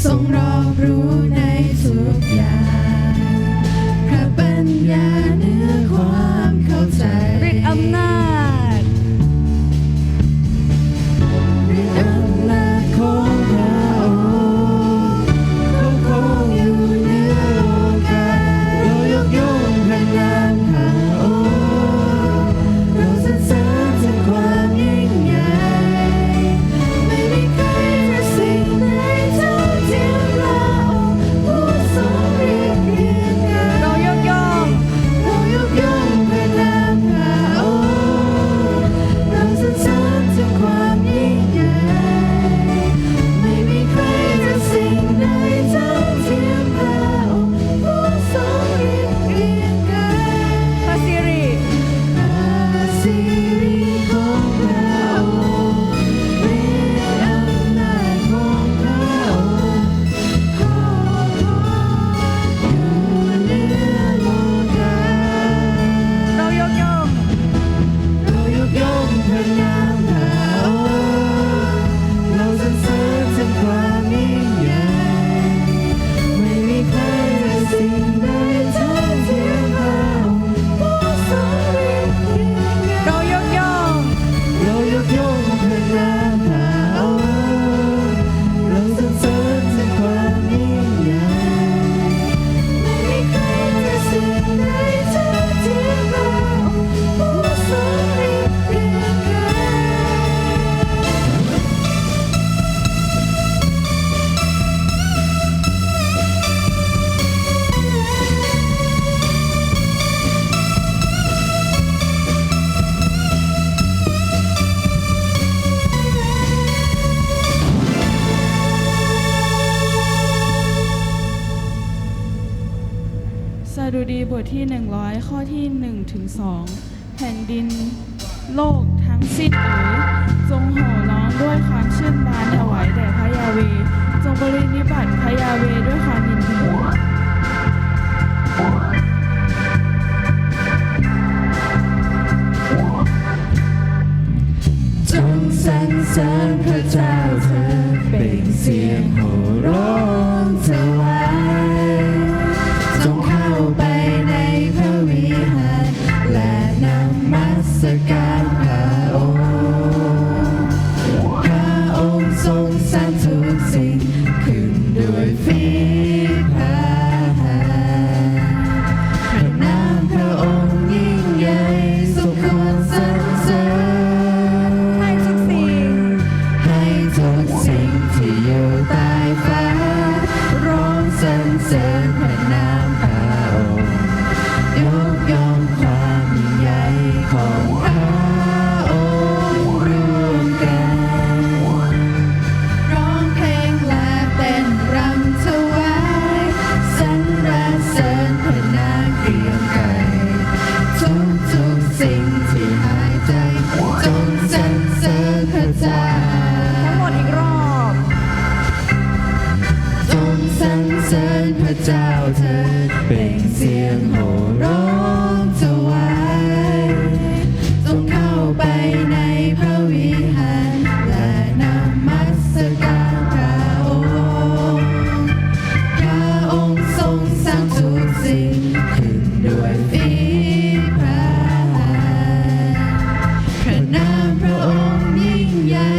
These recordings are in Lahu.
ทรงรอบรู้ในทุกอย่าง พระปัญญาเหนือความเข้าใจ ฤทธิ์อำนาจ ฤทธิ์อำนาจของพระองค์ เขาครองอยู่เหนือโลกา เรายกย่องพระนามพระองค์ เราสรรเสริญถึงความยิ่งใหญ่ ไม่มีใครเหนือสิ่งใดเท่าเทียมพระองค์ ผู้ทรงฤทธิ์เพียงกาย เรายกย่อง เรายกย่องพระนามพระองค์ เราสรรเสริญถึงความยิ่งใหญ่ ไม่มีใครเหนือสิ่งใดเท่าเทียมพระองค์ ผู้ทรงฤทธิ์เพียงกาย พระสิริ พระสิริของพระองค์ ฤทธิ์อำนาจของพระองค์ ครอบครองอยู่เหนือโลกา เรายกย่อง เรายกย่องพระนามพระองค์ เราสรรเสริญถึงความยิ่งใหญ่ ไม่มีใครเหนือสิ่งใดเท่าเทียมพระองค์ ผู้ทรงฤทธิ์เพียงกาย เรายกย่อง เรายกย่องพระนามพระองค์ เราสรรเสริญถึงความยิ่งใหญ่ ไม่มีใครเหนือสิ่งใดเท่าเทียมพระองค์ ผู้ทรงฤทธิ์เพียงกาย สดุดีบทที่หนึ่งร้อย ข้อที่หนึ่งถึงสอง แผ่นดินโลกทั้งสิ้นเอ๋ย จงโห่ร้องด้วยความชื่นบานถวายแด่พระยาเวห์ จงปรินิพพานพระยาเวห์ด้วยความยินดี จงสรรเสริญพระเจ้าเถิด เปล่งเสียงโห่ร้องถวาย จงเข้าไปในพระวิหารและนมัสการพระองค์ พระองค์ทรงสร้างทุกสิ่งขึ้นด้วยฝีพระหัตถ์ พระนามพระองค์ยิ่งใหญ่สมควรสรรเสริญ ให้ทุกสิ่ง ให้ทุกสิ่งที่อยู่ใต้ฟ้า ร้องสรรเสริญพระนามพระองค์ ยกย่องความยิ่งใหญ่ของพระองค์ร่วมกัน ร้องเพลงและเต้นรำถวาย สรรเสริญพระนามเกรียงไกร ทุกๆสิ่งที่หายใจ จงสรรเสริญพระเจ้า ทั้งหมดอีกรอบ จงสรรเสริญพระเจ้าเถิด เปล่งเสียงโห่ร้องถวาย จงเข้าไปในพระวิหารและนมัสการพระองค์ พระองค์ทรงสร้างทุกสิ่งขึ้นด้วยฝีพระหัตถ์ พระนามพระองค์ยิ่งใหญ่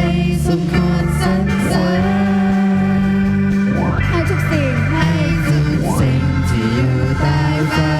สมควรสรรเสริญ ให้ทุกสิ่ง ให้ทุกสิ่งที่อยู่ใต้ฟ้า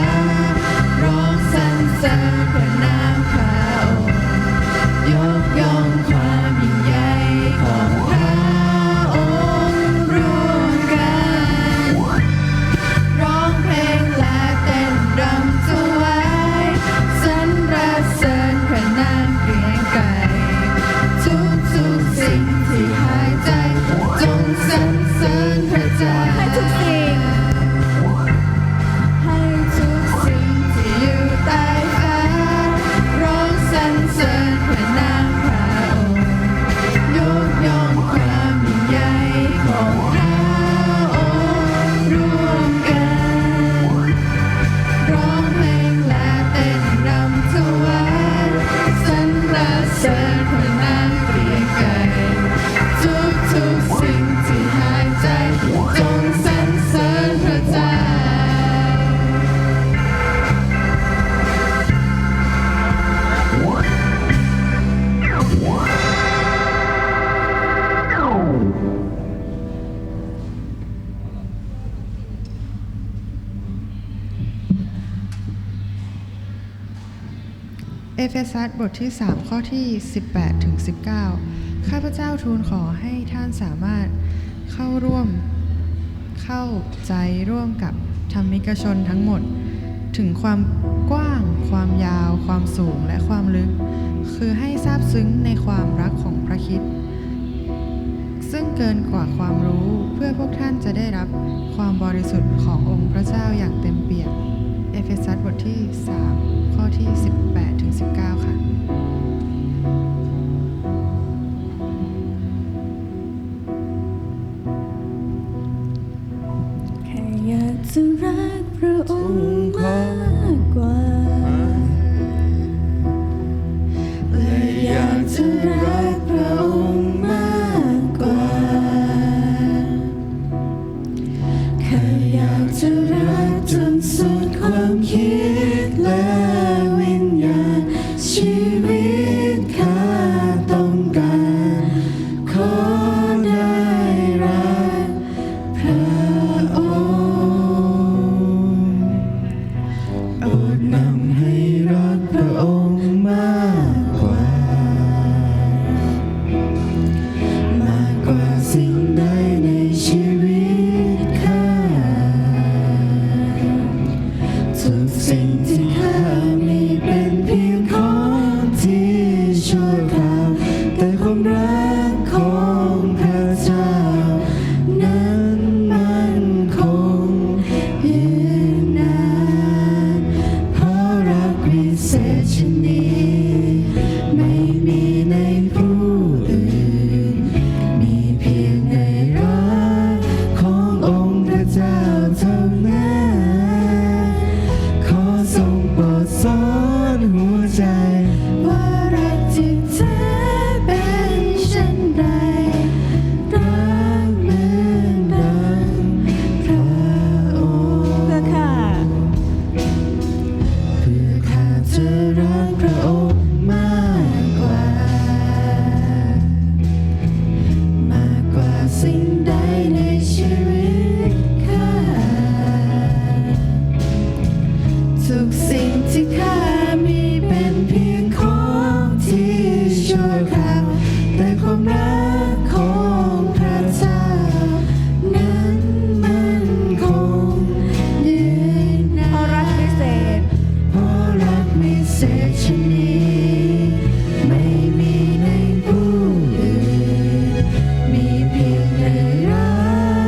เอเฟซัสบทที่สาม ข้อที่สิบแปดถึงสิบเก้า ข้าพเจ้าทูลขอให้ท่านสามารถเข้าร่วม เข้าใจร่วมกับธรรมิกชนทั้งหมด ถึงความกว้าง ความยาว ความสูง และความลึก คือให้ซาบซึ้งในความรักของพระคริสต์ ซึ่งเกินกว่าความรู้ เพื่อพวกท่านจะได้รับความบริสุทธิ์ขององค์พระเจ้าอย่างเต็มเปี่ยม เอเฟซัสบทที่สาม ข้อที่สิบแปดถึงสิบเก้า ค่ะ แค่อยากจะรักพระองค์มากกว่า และอยากจะรักพระองค์มากกว่า แค่อยากจะรักจนสุดความคิดและวิญญาณ ชีวิตข้าต้องการ ขอได้รักพระองค์ โปรดนำให้รักพระองค์มากกว่า มากกว่าสิ่งใดในชีวิตข้า ทุกสิ่งที่ข้ามีเป็นเพียงของที่ชั่วคราว แต่ความรักของพระเจ้านั้นมั่นคงยืนนาน เพราะรักวิเศษชนิดนี้ ไม่มีในผู้อื่น มีเพียงในรักขององค์พระเจ้าเท่านั้น ขอทรงโปรดสอนหัวใจ ว่ารักที่แท้เป็นเช่นใด รักเหมือนดังพระองค์ เพื่อข้า เพื่อข้าจะรักพระองค์มากกว่า มากกว่าสิ่งใดในชีวิตข้า ทุกสิ่งที่ข้ามีเป็นเพียงของที่ชั่วคราว แต่ความรักของพระเจ้านั้นมั่นคงยืนนาน เพราะรักวิเศษ เพราะรักวิเศษชนิดนี้ ไม่มีในผู้อื่น มีเพียงในรั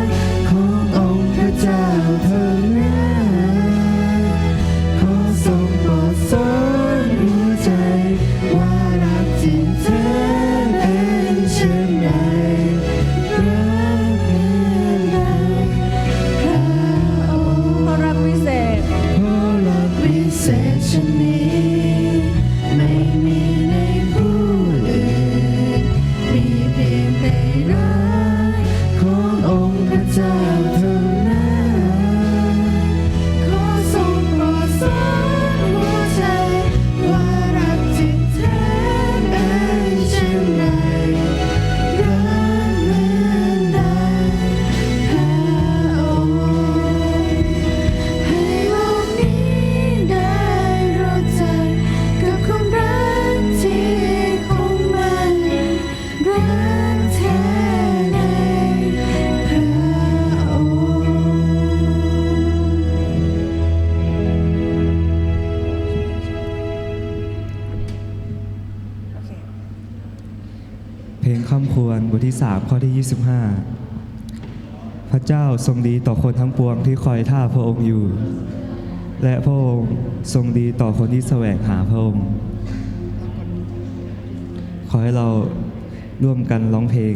กขององค์พระเจ้าเท่านั้น ขอทรงโปรดสอนหัวใจ ว่ารักจริงแท้เป็นเช่นใด รักเหมือนดังพระองค์ เพราะรักวิเศษ เพราะรักวิเศษชนิดนี้ ไม่มีในผู้อื่น มีเพียงในรักขององค์พระเจ้าเท่านั้น ขอทรงโปรดสอนหัวใจ ว่ารักที่แท้เป็นเช่นใด รักเหมือนดังพระองค์ ให้โลกนี้ได้รู้จักกับความรักที่คงมั่น รักแท้ในพระองค์ เพลงค่ำควรบทที่สาม ข้อที่ยี่สิบห้า พระเจ้าทรงดีต่อคนทั้งปวงที่คอยท่าพระองค์อยู่ และพระองค์ทรงดีต่อคนที่แสวงหาพระองค์ ขอให้เราร่วมกันร้องเพลง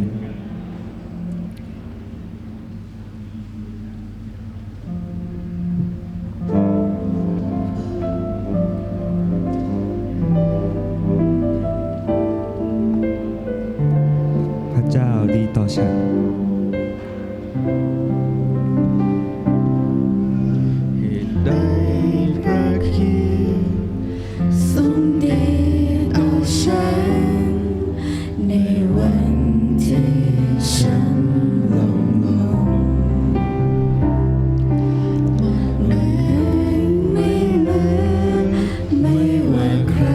พระเจ้าดีต่อฉัน เหตุใดพระคริสต์ทรงดีต่อฉัน ในวันที่ฉันล้มลง ไม่เหมือน ไม่ว่าใคร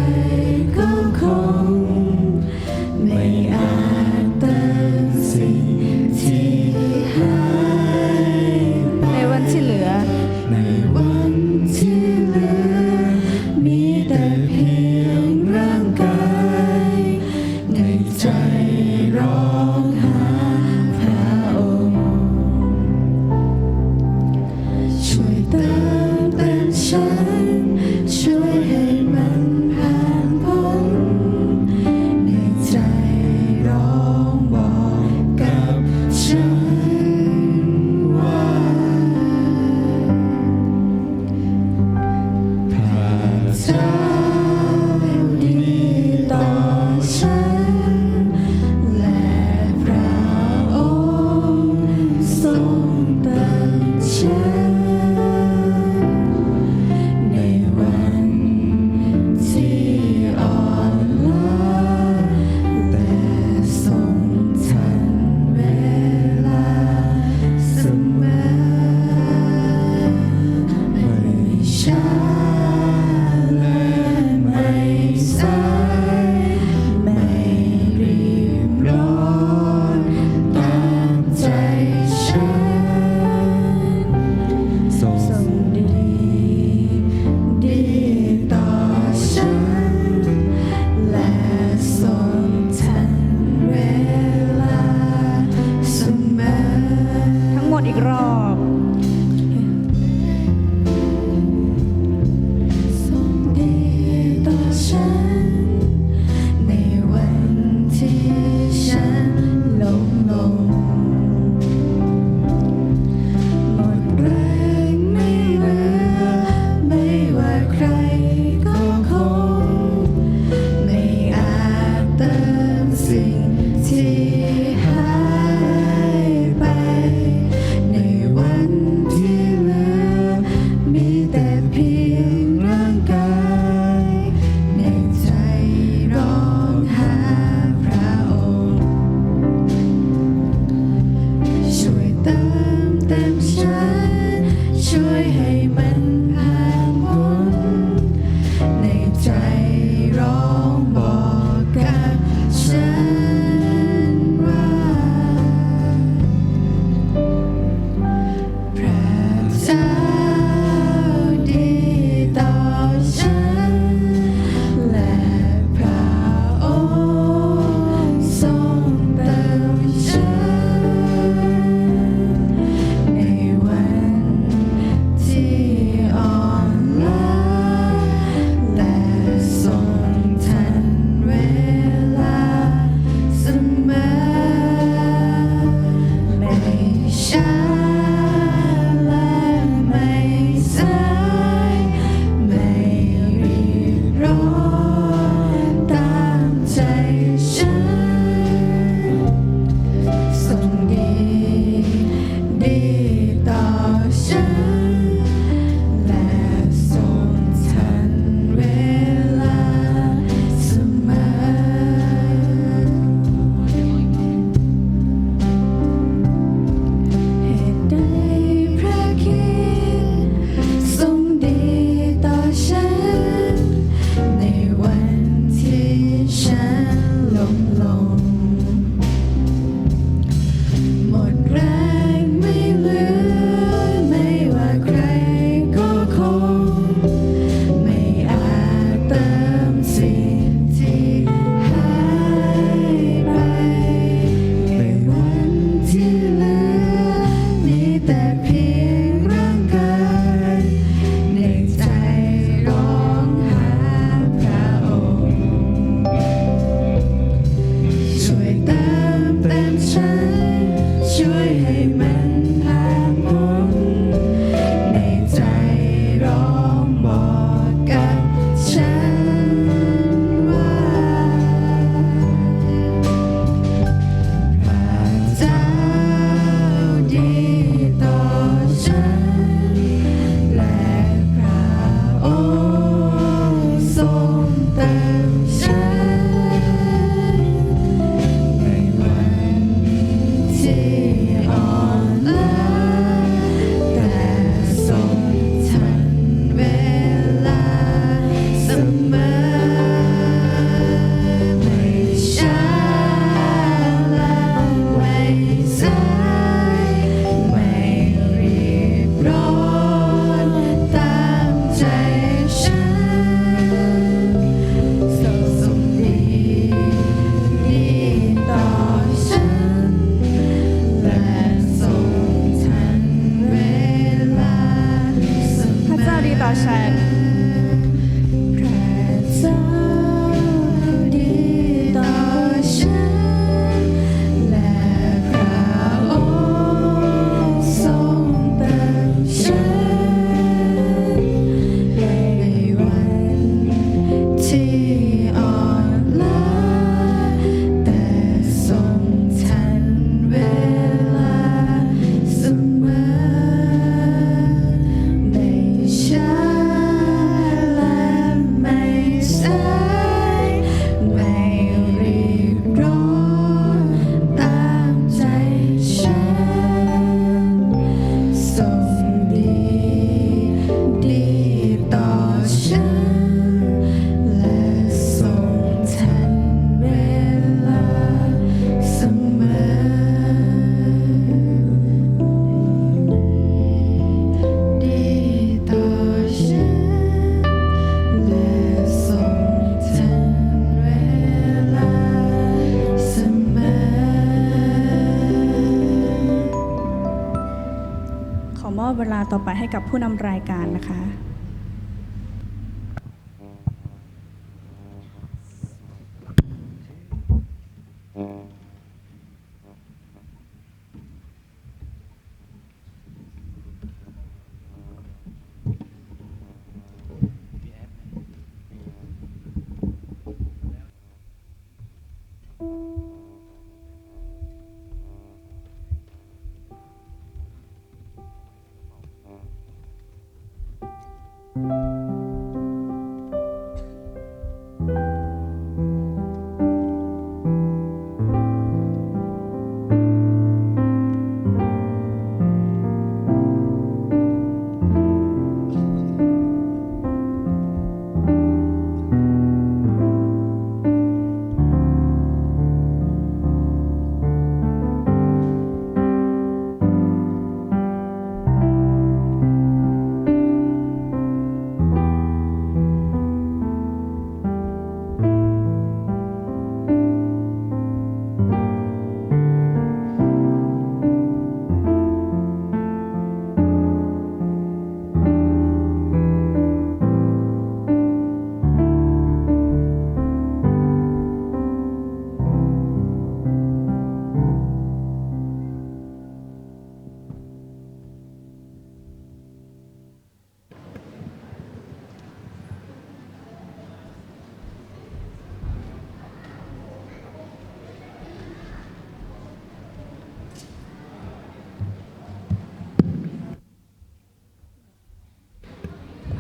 อบเวลาต่อไปให้กับผู้นำรายการนะคะ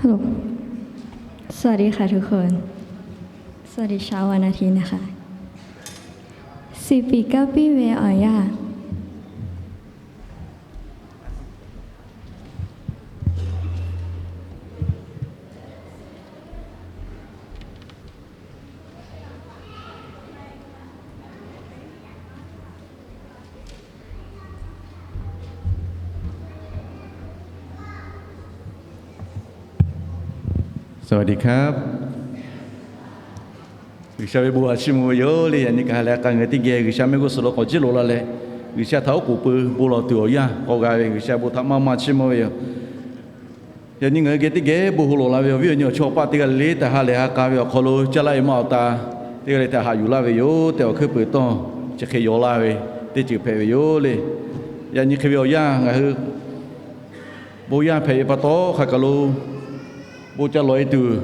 ฮัลโหล สวัสดีค่ะทุกคน สวัสดีเช้าวันอาทิตย์นะคะ Siˍ piˍ kaˇ piˇ ve awˬ yanˇ. สวัสดีครับ G'uiˬsha ve bon htaꞈ chiˇ mvuh ve yoˬ le. Yaꞈ nyi kaꞈ ha lehˬ k'a ngaˬ hui teˇ geh G'uiˬsha mehˆ g'uˇ suhˍ lo k'awꞈ jiˇ loꞈ la leh, G'uiˬsha htaꞈ oˉ k'oˍ pui bon lawˬ tuˬ awˬ yanˇ k'awꞈ g'a ve G'uiˬsha bon htaꞈ maˇ maˇ chiˇ mvuh ve yoˬ. Yaꞈ nyi ngaˬ hui geh teˇ geh bon hoꞈ lawˬ la ve awˬ viˉ awˬ nyi awˬ chawˇ awˬ paˆ teˇ g'aˇ le le htaꞈ ha lehˬ ha k'a ve awˬ hk'aw lo caˇ laˇ e maˇ awˬ ta teˇ g'aˇ le htaꞈ haꞈ yuˬ laˇ ve yoˬ tehꞈ awˬ hkuiˉ peuˬ tawˇ chi hk'e yaw laˇ ve teˇ ceuˬ hpehꞈ ve yoˬ le. Yaꞈ nyi hk'e ve awˬ yanˇ ngaˬ hui bon yanˇ hpehꞈ ve pa taw hk'a kaˬ lo bon ca lawˬ e tuˬ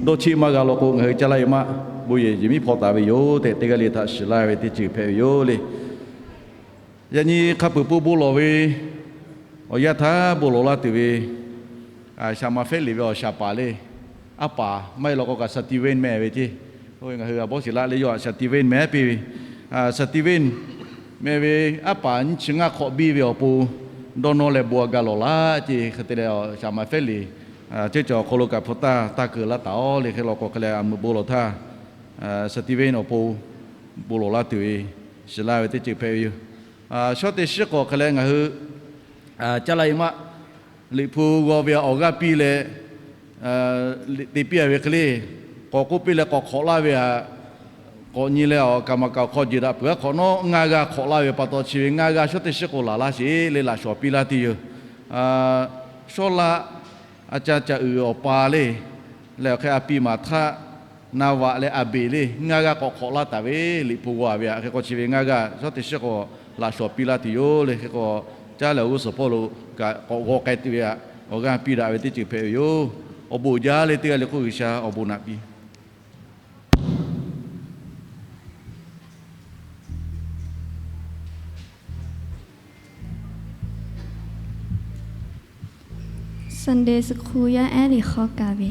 dawˇ cheˆ maˇ g'a law k'o, ngaˬ hui caˇ laˇ e maˇ bon yehˬ yehˬ miˉ hpaw taˍ ve yoˬ tehꞈ teˇ g'aˇ le htaꞈ shiˍ laˇ ve teˇ ceuˬ hpehꞈ ve yoˬ le. Yaꞈ nyi hk'a peuˬ pui bon lawˬ ve awˬ yanˇ htaˇ bon lawˬ laˇ tuˬ ve, Shaˍ ma Fehˉ liꞈ ve awˬ shaˍ paˍ le, aˉ paˍ maˇ heˆ law k'o kaꞈ Steven meh ve ceˇ. Ngaˬ hui a bawˇ shiˍ laˇ le, yawˇ htaꞈ Steven meh piˇ ve. Steven meh ve aˉ paˍ nyiˇ chi ngaˇ hk'awꞈ biˇ ve awˬ pon dawˇ nawˇ leh bon a ga lawˬ laˇ ceˇ. Hk'e te leh Shaˍ ma Fehˉ liꞈ ceuˇ cawˬ awˬ hk'aw lo kaꞈ hpu taˇ taˇ keu laˇ taˍ aˬ le. Hk'e law k'o hk'e leh a meuꞈ bon lawˬ htaˇ Steven awˬ pon bon lawˬ laˇ tuˬ ve shiˍ laˇ ve teˇ ceuˬ hpehꞈ ve yoˬ. Shawˉ teˇ shiˉ k'awꞈ hk'e leh ngaˬ hui caˇ laˇ e maˇ Liꞈ hpu g'aw ve awˬ g'aˇ piˇ leh te piˇ a ve hk'e le, k'awꞈ k'oˆ piˇ leh k'awꞈ hk'awꞈ laˇ ve aꞈ, k'awꞈ nyi leh awˬ kaˍ maˍ kaˍ awˬ hk'aw jeˬ daꞈ peuˬ aˉ hk'awꞈ nawˉ ngaˇ g'aˇ hk'awꞈ laˇ ve pa taw chi ve ngaˇ g'aˇ shawˉ teˇ shiˉ k'o laˬ laˇ sheˍ le laꞈ shawˍ piˇ laˇ tuˬ yoˬ. Shawˉ laˆ a ca caꞈ uiˍ awˬ pa le, leh awˬ hk'e a piˇ maˍ htaˆ, Naˍvaꞈ leh Aˍbeˍ le ngaˇ g'aˇ k'awꞈ hk'awꞈ laˇ taˍ ve Liꞈ hpu g'aw a ve aꞈ. Hk'e k'o chi ve ngaˇ g'aˇ shawˉ teˇ shiˉ k'o laꞈ shawˍ piˇ laˇ tuˬ yoˬ le. Hk'e k'o caˇ leh awˬ g'uˇ suhˍ hpawˇ lo kaꞈ k'awꞈ g'aw k'ai tuˬ ve aꞈ, awˬ g'aˇ piˇ daꞈ ve teˇ ceuˬ hpehꞈ ve yoˬ. Awˬ bon jaˇ le teˇ g'aˇ le k'oˆ G'uiˬsha awˬ bon naꞈ piˇ. Sunday school yaˇ ehˉ liꞈ hk'aw kaꞈ ve.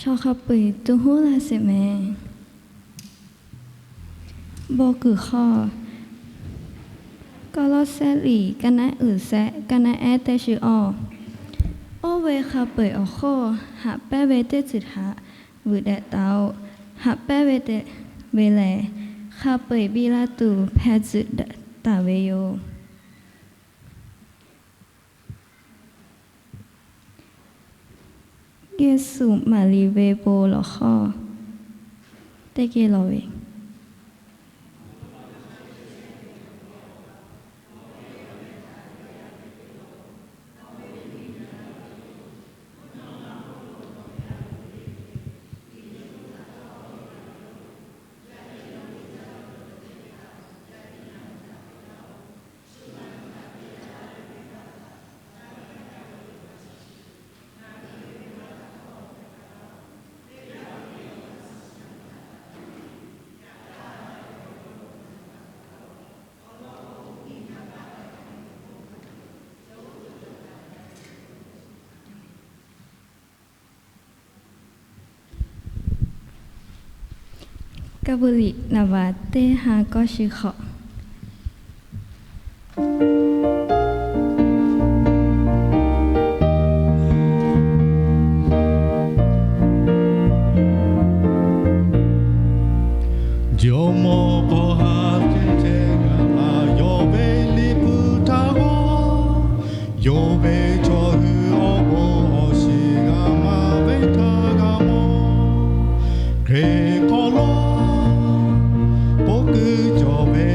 Chaw hk'a peu-eˬ to hoˉ laˇ sheˍ mehˍ. Bon kuiˬ hk'aw, Kawˇlawˇsehˇ liꞈ ka naˉ uiˍ shehˆ ka naˉ ehˉ teˇ shu awˇ. Oˇ ve hk'a peu-eˬ awˬ hk'oˆ haꞈ pehnˇ ve teˇ ceuˬ htaꞈ vuiˬ dehꞈ taˍ-oꞈ. Haꞈ pehnˇ ve te ve lehˬ, hk'a peu-eˬ biˇ laˇ tuˬ hpeh tzuhꞈ taˍ ve yoˬ. Yeˍsuˆ maˍ liꞈ ve bon lawˬ hk'aw teˇ geh lawˬ ve. Kaˇ bvuhꞈ liꞈ naˍ baꞈ teˇ ha kawˇ shiˍ hk'awꞈ. Jawˇmawˇ Pawˇ ha ceˇ ceˇ g'a laˇ yawˇ ve Liꞈ hpu htaꞈ g'awˇ, yawˇ ve chaw hui awˬ bon awˬ shiˍ g'a maˍ ve htaꞈ g'a mawˬ. Hkriꞈ hk'aw lo bon kuiˬ cawˬ ve,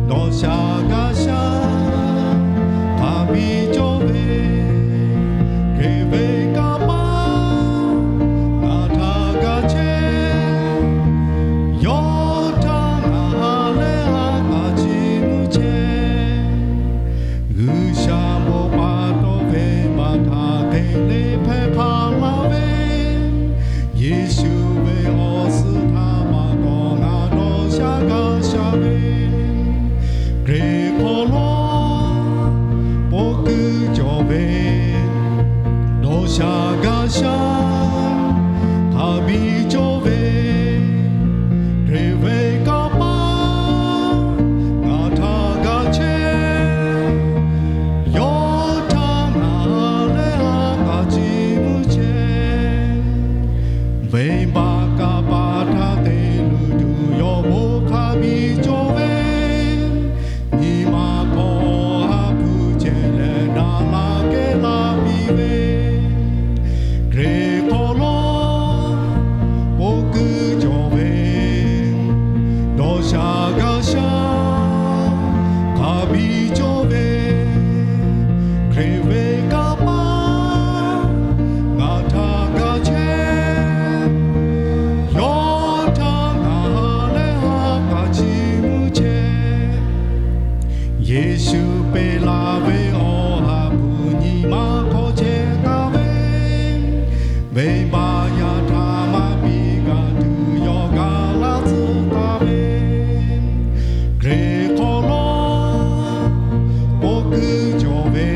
dawˇ sha gaˇ sha hk'a biˇ cawˬ ve, Hkriꞈ ve kanˇ paˆ ngaˬ htaꞈ g'a chehˇ. Yawˇ htaꞈ ngaˬ ha lehˬ ha k'a chi mvuhˇ chehˇ. G'uiˬsha bon pa taw ve baꞈ htaꞈ hk'e le hpehˇ hk'a laˇ ve, Yeˍsuˆ ve awˬ suhˍ htaꞈ pa taw ngaˬ dawˇ sha gaˇ sha ve, Hkriꞈ hk'aw lo bon kuiˬ cawˬ ve, dawˇ sha gaˇ sha hk'a biˇ cawˬ ve, Hkriꞈ ve kanˇ paˆ ngaˬ htaꞈ g'a chehˇ. Yawˇ htaꞈ ngaˬ ha lehˬ ha k'a chi mvuhˇ chehˇ. Venˇbaˆ kanˇ paˆ htaꞈ te luˬ tuˬ yawˇ bon hk'a biˇ cawˬ ve, nyi ma hk'aw ha hpu chehˇ leh daꞈ la kehˉ la piˇ ve, Hkriꞈ hk'aw lo bon kuiˬ cawˬ ve, dawˇ sha gaˇ sha hk'a biˇ cawˬ ve, Hkriꞈ ve kanˇ paˆ ngaˬ htaꞈ g'a chehˇ. Yawˇ htaꞈ ngaˬ ha lehˬ ha k'a chi mvuhˇ chehˇ. Yeˍsuˆ peꞈ la ve awˬ ha hpu nyi ma hk'aw chehˇ taˍ ve, venˇbaˆ yaˇ htaꞈ maˇ piˇ g'a tuˬ yawˇ gaˬ laˇ tcuh taˍ ve, Hkriꞈ hk'aw lo bon kuiˬ cawˬ ve,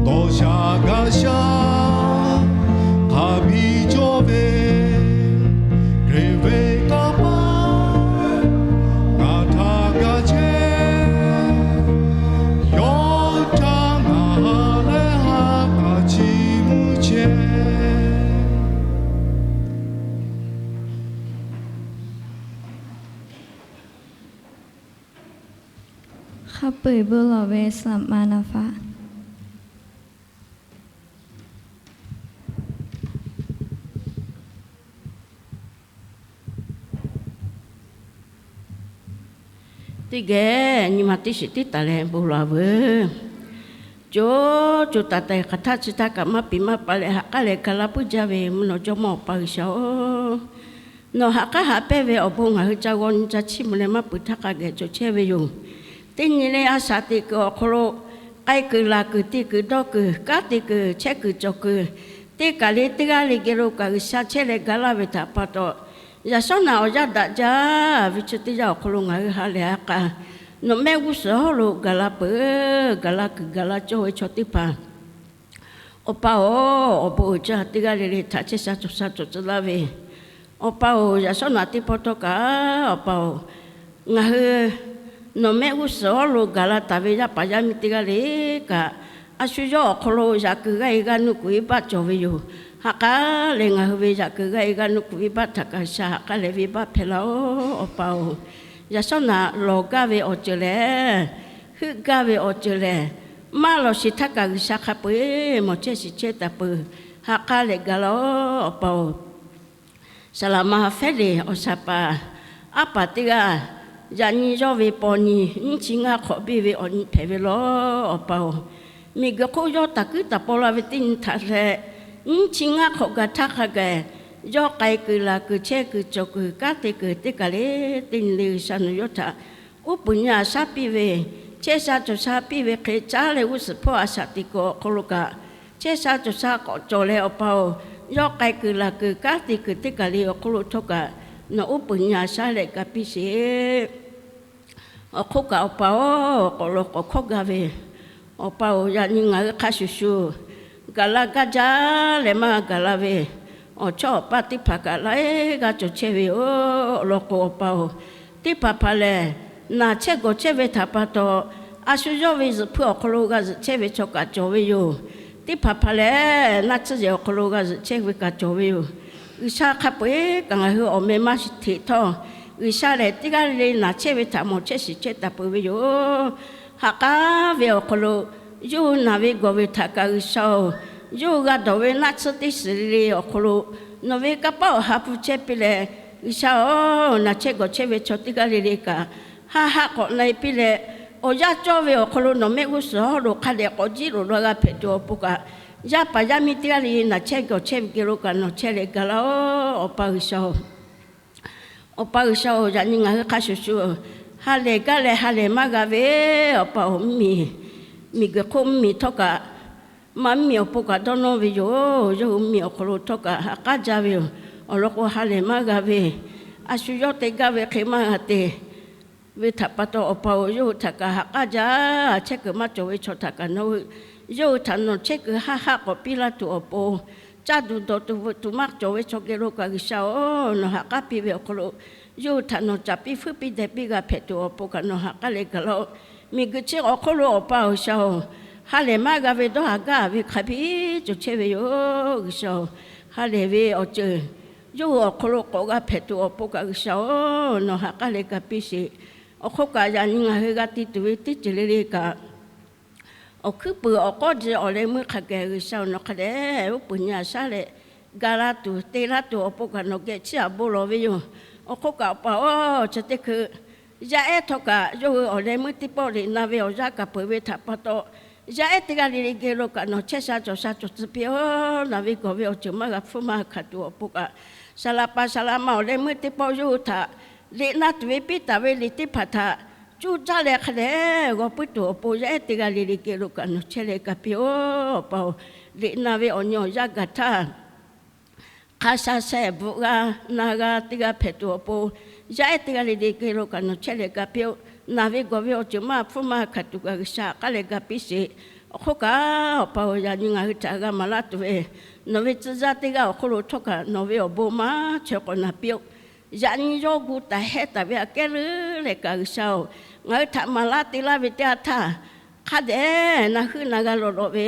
dawˇ sha gaˇ sha hk'a biˇ cawˬ ve, Hkriꞈ ve kanˇ paˆ ngaˬ htaꞈ g'a chehˇ. Yawˇ htaꞈ ngaˬ ha lehˬ ha k'a chi mvuhˇ chehˇ. Hk'a peu-eˬ bon lawˬ ve saˍ maˍ naˍ faˍ teˇ geh nyi ma teˇ shiˍ tiˉ taˍ leh bon lawˬ veuˬ. Co co taiˍ taiˍ hk'aˬ htaˇ chi htaˇ kaꞈ maˇ piˍ maˇ pa leh ha k'aˉ leh ga laˇ puiˉ jaˇ ve mvuhˇ naw jawˇmawˇ Awˬ pa G'uiˬsha-oˬ, nawˬ ha k'aˉ haꞈ pehnˇ ve awˬ bon ngaˬ hui ca g'aw nyi ca chiˇ mvuh leh maˇ peuˬ htaˇ hk'a geh cawˬ chehˇ ve yoˬ. Teˇ nyi leh a shaꞈ teꞈ kuiˬ awˬ hk'aw lo k'ai kuiˬ laˬ kuiˬ te kuiˬ dawˇ kuiˬ kanˉ te kuiˬ chehˇ kuiˬ cawˬ kuiˬ teˇ kaˬ le teˇ g'aˇ le geh lo kaꞈ G'uiˬsha chehˇ leh ga laˇ ve htaꞈ pa taw, yaꞈ shawˉ naꞈ awˬ yaˇ daꞈ jaˇ ve chi teˇ yanˇ awˬ hk'aw lo ngaˬ hui ha lehˬ ha k'a nawˬ mehˆ g'uˇ suhˍ hawˉ lo gaˬ la peuˬ, gaˬ la kuiˬ gaˬ la cawˇ ve chaw teˇ hpaˍ Awˬ pa-oˬ, awˬ bon uiˍ jaˇ teˇ g'aˇ le le htaꞈ chehˇ sha cawˬ sha cawˬ tcuh laˇ ve, Awˬ pa-oˬ, yaꞈ shawˉ naꞈ teˇ pawˆ htawˇ kaꞈ, Awˬ pa-oˬ, ngaˬ hui nawˬ mehˆ g'uˇ suhˍ awˉ lo gaˬ la taˍ ve yaˇ paˍ yaˇ miˇ teˇ g'aˇ le kaꞈ, a shu yawˇ awˬ hk'aw lo yaꞈ kuiˬ g'aˇ e g'aˇ nuˇ kuiˬ iˉ baˆ cawˬ ve yoˬ. Ha k'aˉ lehˬ, ngaˬ hui ve yaꞈ kuiˬ g'aˇ e g'aˇ nuˇ kuiˬ iˉ baˆ htaꞈ kaꞈ G'uiˬsha ha k'aˉ lehˬ venˇ baˆ hpehˇ laˇ-oˆ, Awˬ pa-oˬ. Yaꞈ shawˉ naꞈ lawˬ gaˇ ve awˬ ceuˬ lehˬ, heuˆ gaˇ ve awˬ ceuˬ lehˬ, maˇ lawˬ shiˍ htaˇ kaꞈ G'uiˬsha hk'a peu-eˬ mawˬ chehˇ shiˍ chehˇ taˍ peuˬ. Ha k'aˉ lehˬ gaˬ laˇ-oˆ, Awˬ pa-oˬ. Saˍ laꞈ ma Fehˉ liꞈ awˬ shaˍ paˍ, aˉ paˍ teˇ g'aˇ, yaꞈ nyi yawˇ ve paw nyi nyiˇ chi ngaˇ hk'awꞈ biˇ ve awˬ nyi hpehꞈ ve law, Awˬ pa-oˬ. Miˬguiˬ hk'oˆ yawˇ taˍ kuiˉ taˍ paw la ve teˇ nyi htaꞈ leh, nyiˇ chi ngaˇ hk'awꞈ gaˬ htaˇ hk'a gaˬ, yawˇ k'ai kuiˬ laˬ kuiˬ chehˇ kuiˬ cawˬ kuiˬ kanˉ te kuiˬ teˇ kaˬ le, teˇ nyi le G'uiˬsha nawˬ yawˇ htaꞈ uˉ peunˍ nyi a shaˉ piˇ ve, chehˇ sha cawˬ sha piˇ ve hk'e caˉ leh g'uˇ suhˍ hpawˇ a shaꞈ teꞈ kuiˬ awˬ hk'aw lo kaꞈ, chehˇ sha cawˬ sha k'awꞈ cawˬ leh, Awˬ pa-oˬ, yawˇ k'ai kuiˬ laˬ kuiˬ kanˉ te kuiˬ teˇ kaˬ le awˬ hk'aw lo htawˇ kaꞈ, nawˬ uˉ peunˍ nyi a shaˉ leh ga piˇ sheˍ. Awˬ hk'oˆ kaꞈ, Awˬ pa-oˬ, k'awꞈ lawˬ k'awꞈ hkawˇ gaˇ ve, Awˬ pa-oˬ, yaꞈ nyi ngaˬ hui hk'a shuˍ shuˍ, gaˬ la gaˇ jaˇ leh maˇ gaˬ la ve, awˬ chawˇ awˬ paˇ teˇ hpaˍ kaꞈ laiˉ g'aˇ cawˬ chehˇ ve yoˬ. Awˬ lawn k'o, Awˬ pa-oˬ, teˇ hpaˍ hpaˍ lehˬ, naˬ chehˇ gawˬ chehˇ ve htaꞈ pa taw, a shu yawˇ ve zuhꞈ hpuiˇ awˬ hk'aw lo g'a zuhꞈ chehˇ ve chaw kaꞈ cawˬ ve yoˬ. Teˇ hpaˍ hpaˍ lehˬ, naˆ tsuhˇ yehˬ awˬ hk'aw lo g'a zuhꞈ chehˇ ve kaꞈ cawˬ ve yoˬ. G'uiˬsha hk'a peu-eˬ kaꞈ ngaˬ hui awˬ meh maˇ hteꞈ htawˇ, G'uiˬsha lehˬ teˇ g'aˇ le le naˬ chehˇ ve htaꞈ mawˬ chehˇ shiˍ chehˇ taˍ peuˬ ve yoˬ. Ha k'aˉ ve awˬ hk'aw lo, yawˇ hui naˬ ve gawˬ ve htaꞈ kaꞈ G'uiˬsha-oˬ, yawˇ hui g'a dawˬ ve naˆ tsuhˇ teˇ shiˍ le le awˬ hk'aw lo, nawˬ ve kanˇ paˆ awˬ ha hpu chehˇ piˇ leh, G'uiˬsha-oˬ, naˬ chehˇ gawˬ chehˇ ve chaw teˇ g'aˇ le le kaꞈ, haˆ haˆ k'awꞈ na e piˇ leh, awˬ yanˇ cawˇ ve awˬ hk'aw lo nawˬ mehˆ g'uˇ suhˍ awˬ hk'aw lo hk'a dehꞈ k'awꞈ jiˇ loꞈ la g'a hpehꞈ tuˬ awˬ pon kaꞈ, yaˇ paˍ yaˇ miˇ teˇ g'aˇ le le naˬ chehˇ gawˬ chehˇ ve geh lo kaꞈ nawˬ chehˇ leh ga laˇ-oˆ, Awˬ pa G'uiˬsha-oˬ. Awˬ pa G'uiˬsha-oˬ, yaꞈ nyi ngaˬ hui hk'a shuˍ shuˍ, ha lehˬ gaˇ leh ha lehˬ maˇ g'a ve, Awˬ pa-oˬ, mvuhˇmiˬ, miˬguiˬ hk'oˆ mvuhˇmiˬ htawˇ kaꞈ, maˇ mvuhˇmiˬ awˬ pon kaꞈ dawˇ nawˇ ve yoˬ. Yawˇ hui mvuhˇmiˬ awˬ hk'aw lo htawˇ kaꞈ ha k'aˉ jaˇ ve yoˬ. Awˬ lawn k'o, ha lehˬ maˇ g'a ve, a shu yawˇ te gaˇ ve hk'e maˇ g'a te ve htaꞈ pa taw, Awˬ pa-oˬ, yawˇ hui htaꞈ kaꞈ ha k'aˉ jaˇ. Chehˇ kuiˬ maˇ cawˬ ve chaw htaꞈ kaꞈ nawˬ hui, yawˇ hui htaꞈ nawˬ chehˇ kuiˬ haˆ haˆ k'awꞈ piˇ laˇ tuˬ awˬ pon, caˇ tuˬ dawˬ tuˬ veuꞈ tuˬ maˇ cawˬ ve chaw geh lo kaꞈ G'uiˬsha-oˬ, nawˬ ha k'aˉ piˇ ve awˬ hk'aw lo, yawˇ hui htaꞈ nawˬ caˍ piˇ fuiˉ piˇ deh piˇ g'a hpehꞈ tuˬ awˬ pon kaꞈ nawˬ ha k'aˉ leh gaˬ laˇ-oˆ. Miˬguiˬ chi awˬ hk'oˆ lo Awˬ pa G'uiˬsha-oˬ, ha lehˬ maˇ g'a ve dawˇ haˍ gaˇ ve hk'a biˇ cawˬ chehˇ ve yoˬ. G'uiˬsha-oˬ, ha lehˬ ve awˬ ceuˬ yawˇ hui awˬ hk'aw lo k'awꞈ g'a hpehꞈ tuˬ awˬ pon kaꞈ G'uiˬsha-oˬ, nawˬ ha k'aˉ leh ga piˇ sheˍ. Awˬ hk'oˆ kaꞈ, yaꞈ nyi ngaˬ hui g'a te tuˬ ve teˇ ceuˬ le le kaꞈ, awˬ hkuiˉ puiˍ awˬ k'awˇ ji awˬ leh meuˇ hk'a geh G'uiˬsha-oˬ, nawˬ hk'a dehꞈ uˉ peunˍ nyi a shaˉ leh, ga laˇ tuˬ te laˇ tuˬ awˬ pon kaꞈ nawˬ geh chiˇ aꞈ bon lawˬ ve yoˬ. Awˬ hk'oˆ kaꞈ, Awˬ pa-oˬ, chi teˇ hkui yaˇ ehˉ htawˇ kaꞈ yawˇ hui awˬ leh meuˇ teˇ pawˆ liꞈ na ve awˬ yanˇ kaꞈ peuˬ ve htaꞈ pa taw, yaˇ ehˉ teˇ g'aˇ le le geh lo kaꞈ nawˬ chehˇ sha cawˬ sha cawˬ tcuh piˇ-oˬ. Naˬ ve gawˬ ve awˬ ceuˬ maˇ g'a hpfuhˇ maˇ hkanˍ tuˬ awˬ pon kaꞈ, saˍ laꞈ paˍ saˍ laꞈ ma awˬ leh meuˇ teˇ pawˆ yawˇ hui htaꞈ liꞈ na tuˬ ve piˇ taˍ ve liꞈ teˇ hpaˍ htaꞈ cuˇ caˇ leh hk'a dehꞈ g'aw puiˉ tuˬ awˬ pon yaˇ ehˉ teˇ g'aˇ le le geh lo kaꞈ nawˬ chehˇ leh ga piˇ-oˬ. Awˬ pa-oˬ, liꞈ na ve awˬ nyi awˬ yanˇ gaˬ htaˇ, hk'a sha sheh bvuhꞈ g'a na g'a teˇ g'aˇ hpehꞈ tuˬ awˬ pon, yaˇ ehˉ teˇ g'aˇ le le geh lo kaꞈ nawˬ chehˇ leh ga piˇ-oˬ. Naˬ ve gawˬ ve awˬ ceuˬ maˇ hpfuhˇ maˇ hkanˍ tuˬ kaꞈ G'uiˬsha k'aˉ leh ga piˇ sheˍ. Awˬ hk'oˆ kaꞈ, Awˬ pa-oˬ, yaꞈ nyi ngaˬ hui htaꞈ g'a maˍ laˇ tuˬ ve nawˬ ve tcuh yaˇ teˇ g'aˇ awˬ hk'oˆ lo htawˇ kaꞈ nawˬ ve awˬ bon maˇ chaweh k'awꞈ na piˇ-oˆ. Yaꞈ nyi yawˇ gu taˍ heh taˍ ve aꞈ kehˉ leuˉ leh kaꞈ G'uiˬsha-oˬ, ngaˬ hui htaꞈ maˍ laˇ te laˇ ve teˇ yanˇ htaˇ, hk'a dehꞈ na huiˉ na g'a lawꞈ lawꞈ ve,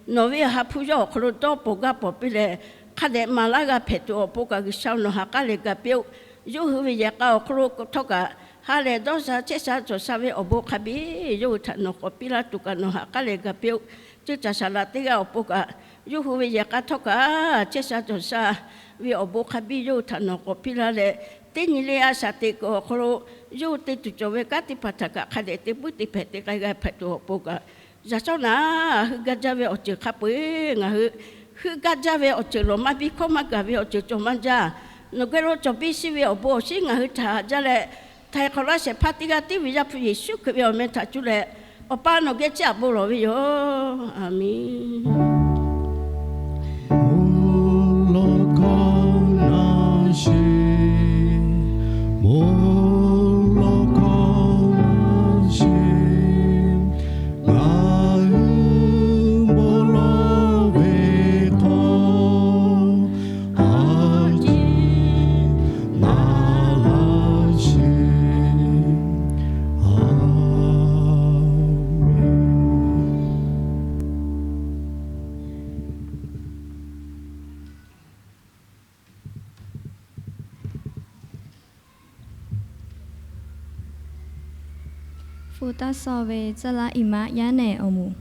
nawˬ ve awˬ ha hpu yawˇ awˬ hk'aw lo dawˇ pawˍ gaˇ pawˍ piˇ leh, hk'a dehꞈ maˍ laˇ g'a hpehꞈ tuˬ awˬ pon kaꞈ G'uiˬsha-oˬ, nawˬ ha k'aˉ leh ga piˇ-oˆ. Yawˇ hui ve yehˬ k'a awˬ hk'aw lo htawˇ kaꞈ, ha lehˬ dawˇ sha chehˇ sha cawˬ sha ve awˬ bon hk'a biˇ yawˇ hui htaꞈ nawˬ k'awꞈ piˇ laˇ tuˬ kaꞈ nawˬ ha k'aˉ leh ga piˇ-oˆ. Ceuˇ caˬ saˍ laꞈ teˇ g'aˇ awˬ pon kaꞈ, yawˇ hui ve yehˬ k'a htawˇ kaꞈ chehˇ sha cawˬ sha ve awˬ bon hk'a biˇ yawˇ hui htaꞈ nawˬ k'awꞈ piˇ laˇ leh, teˇ nyi le a shaꞈ teꞈ kuiˬ awˬ hk'aw lo yawˇ hui te tuˬ cawˬ ve kanˉ teˇ hpaˍ htaꞈ kaꞈ hk'a dehꞈ te puiˉ te hpehꞈ te k'ai g'a hpehꞈ tuˬ awˬ pon kaꞈ, yaꞈ shawˉ naꞈ heuˆ gaˇ jaˇ ve awˬ ceuˬ hk'a peu-eˬ ngaˬ hui heuˆ gaˇ jaˇ ve awˬ ceuˬ lawˬ maˇ biˇ hkawˇ maˇ gaˬ ve awˬ ceuˬ cawˬ maˇ jaˇ. Nawˬ geh lo cawˬ piˇ shiˍ ve awˬ bon awˬ shinˉ ngaˬ hui htaꞈ haꞈ jaˇ leh, htaiˍ hk'awꞈ laˇ shehˍ hpaˇ teˇ g'aˇ tiˉ ve Yaˇ hpu Yeˍsuˆ Hkriꞈ ve awˬ meh htaꞈ cuˇ leh, Awˬ pa nawˬ geh chiˇ aꞈ bon lawˬ ve yoˬ. Aˬ miˍ. Mawˬ lawˬ hkawˇ na sheˍ, mawˬ lawˬ hkawˇ na sheˍ, ngaˬ hui bon lawˬ ve Oˇ taˇ saw ve tcuh laˇ iˉ maˆ yaˇ nehˬ awˬ moˍ.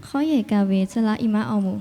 Hk'awˇ yehˬ kaˬ ve tcuh laˇ iˉ maˆ awˬ moˍ.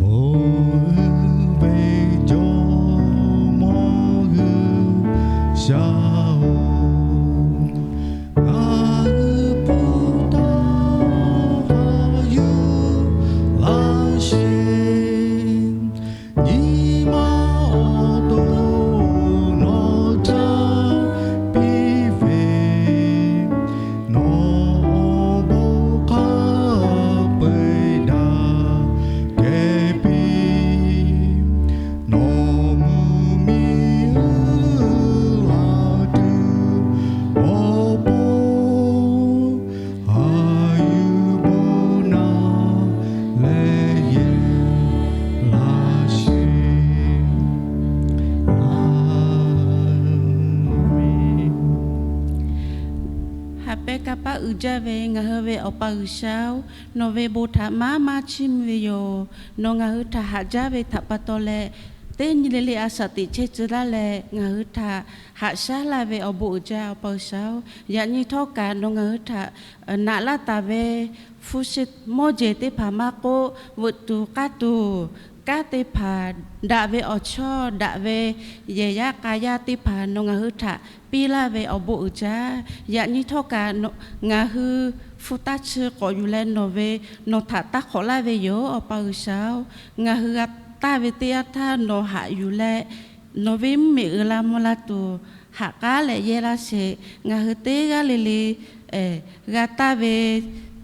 Mawˬ uiˍ ve jawˇmawˇ G'uiˬsha-oˬ, ngaˬ hui hpu taˇ haꞈ yuˬ laˇ sheˍ. Nyi ma awˬ to nawˬ caˇ piˇ ve, nawˬ awˬ bon hk'a peu-eˬ daꞈ kehˬ piˇ. Nawˬ mvuhˇ miˬ uˉ laˬ tuˬ awˬ pon haꞈ yuˬ bon naˍ leh yehˬ laˇ sheˍ. Aˍmenˍ. Haꞈ pehnˇ kanˇ paˆ uiˍ jaˇ ve ngaˬ hui ve Awˬ pa G'uiˬsha-oˬ, nawˬ ve bon htaꞈ maˇ maˇ chiˇ mvuh ve yoˬ. Nawˬ ngaˬ hui htaꞈ haꞈ jaˇ ve htaꞈ pa taw leh, teˇ nyi le le a shaꞈ teꞈ chehˇ tcuh laˇ leh, ngaˬ hui htaꞈ haꞈ shaˉ laˇ ve awˬ bon uiˍ jaˇ Awˬ pa G'uiˬsha-oˬ, yaꞈ nyi htawˇ kaꞈ nawˬ ngaˬ hui htaꞈ naꞈ laˇ taˍ ve hpu shi mawˇ jeˬ teˇ hpaˍ maˇ k'oˆ, veuꞈ tuˬ k'aˇ tuˬ, kanˉ teˇ hpaˍ, daꞈ ve awˬ chawˇ, daꞈ ve yehˬ yaˇ k'a yaˇ teˇ hpaˍ nawˬ ngaˬ hui htaꞈ piˇ laˇ ve awˬ bon uiˍ jaˇ. Yaꞈ nyi htawˇ kaꞈ ngaˬ hui hpu taˇ chi k'awꞈ yuˬ leh nawˬ ve, nawˬ htaꞈ taˇ hk'awꞈ laˇ ve yoˬ Awˬ pa G'uiˬsha-oˬ. Ngaˬ hui g'a taˇ ve teˇ yanˇ htaˇ nawˬ haꞈ yuˬ leh, nawˬ ve mvuhˇmiˬ uiˍ la mvuh la tuˬ haꞈ k'aˉ leh yehˇ laˇ sheˍ. Ngaˬ hui teˇ g'aˇ le le g'a taˇ ve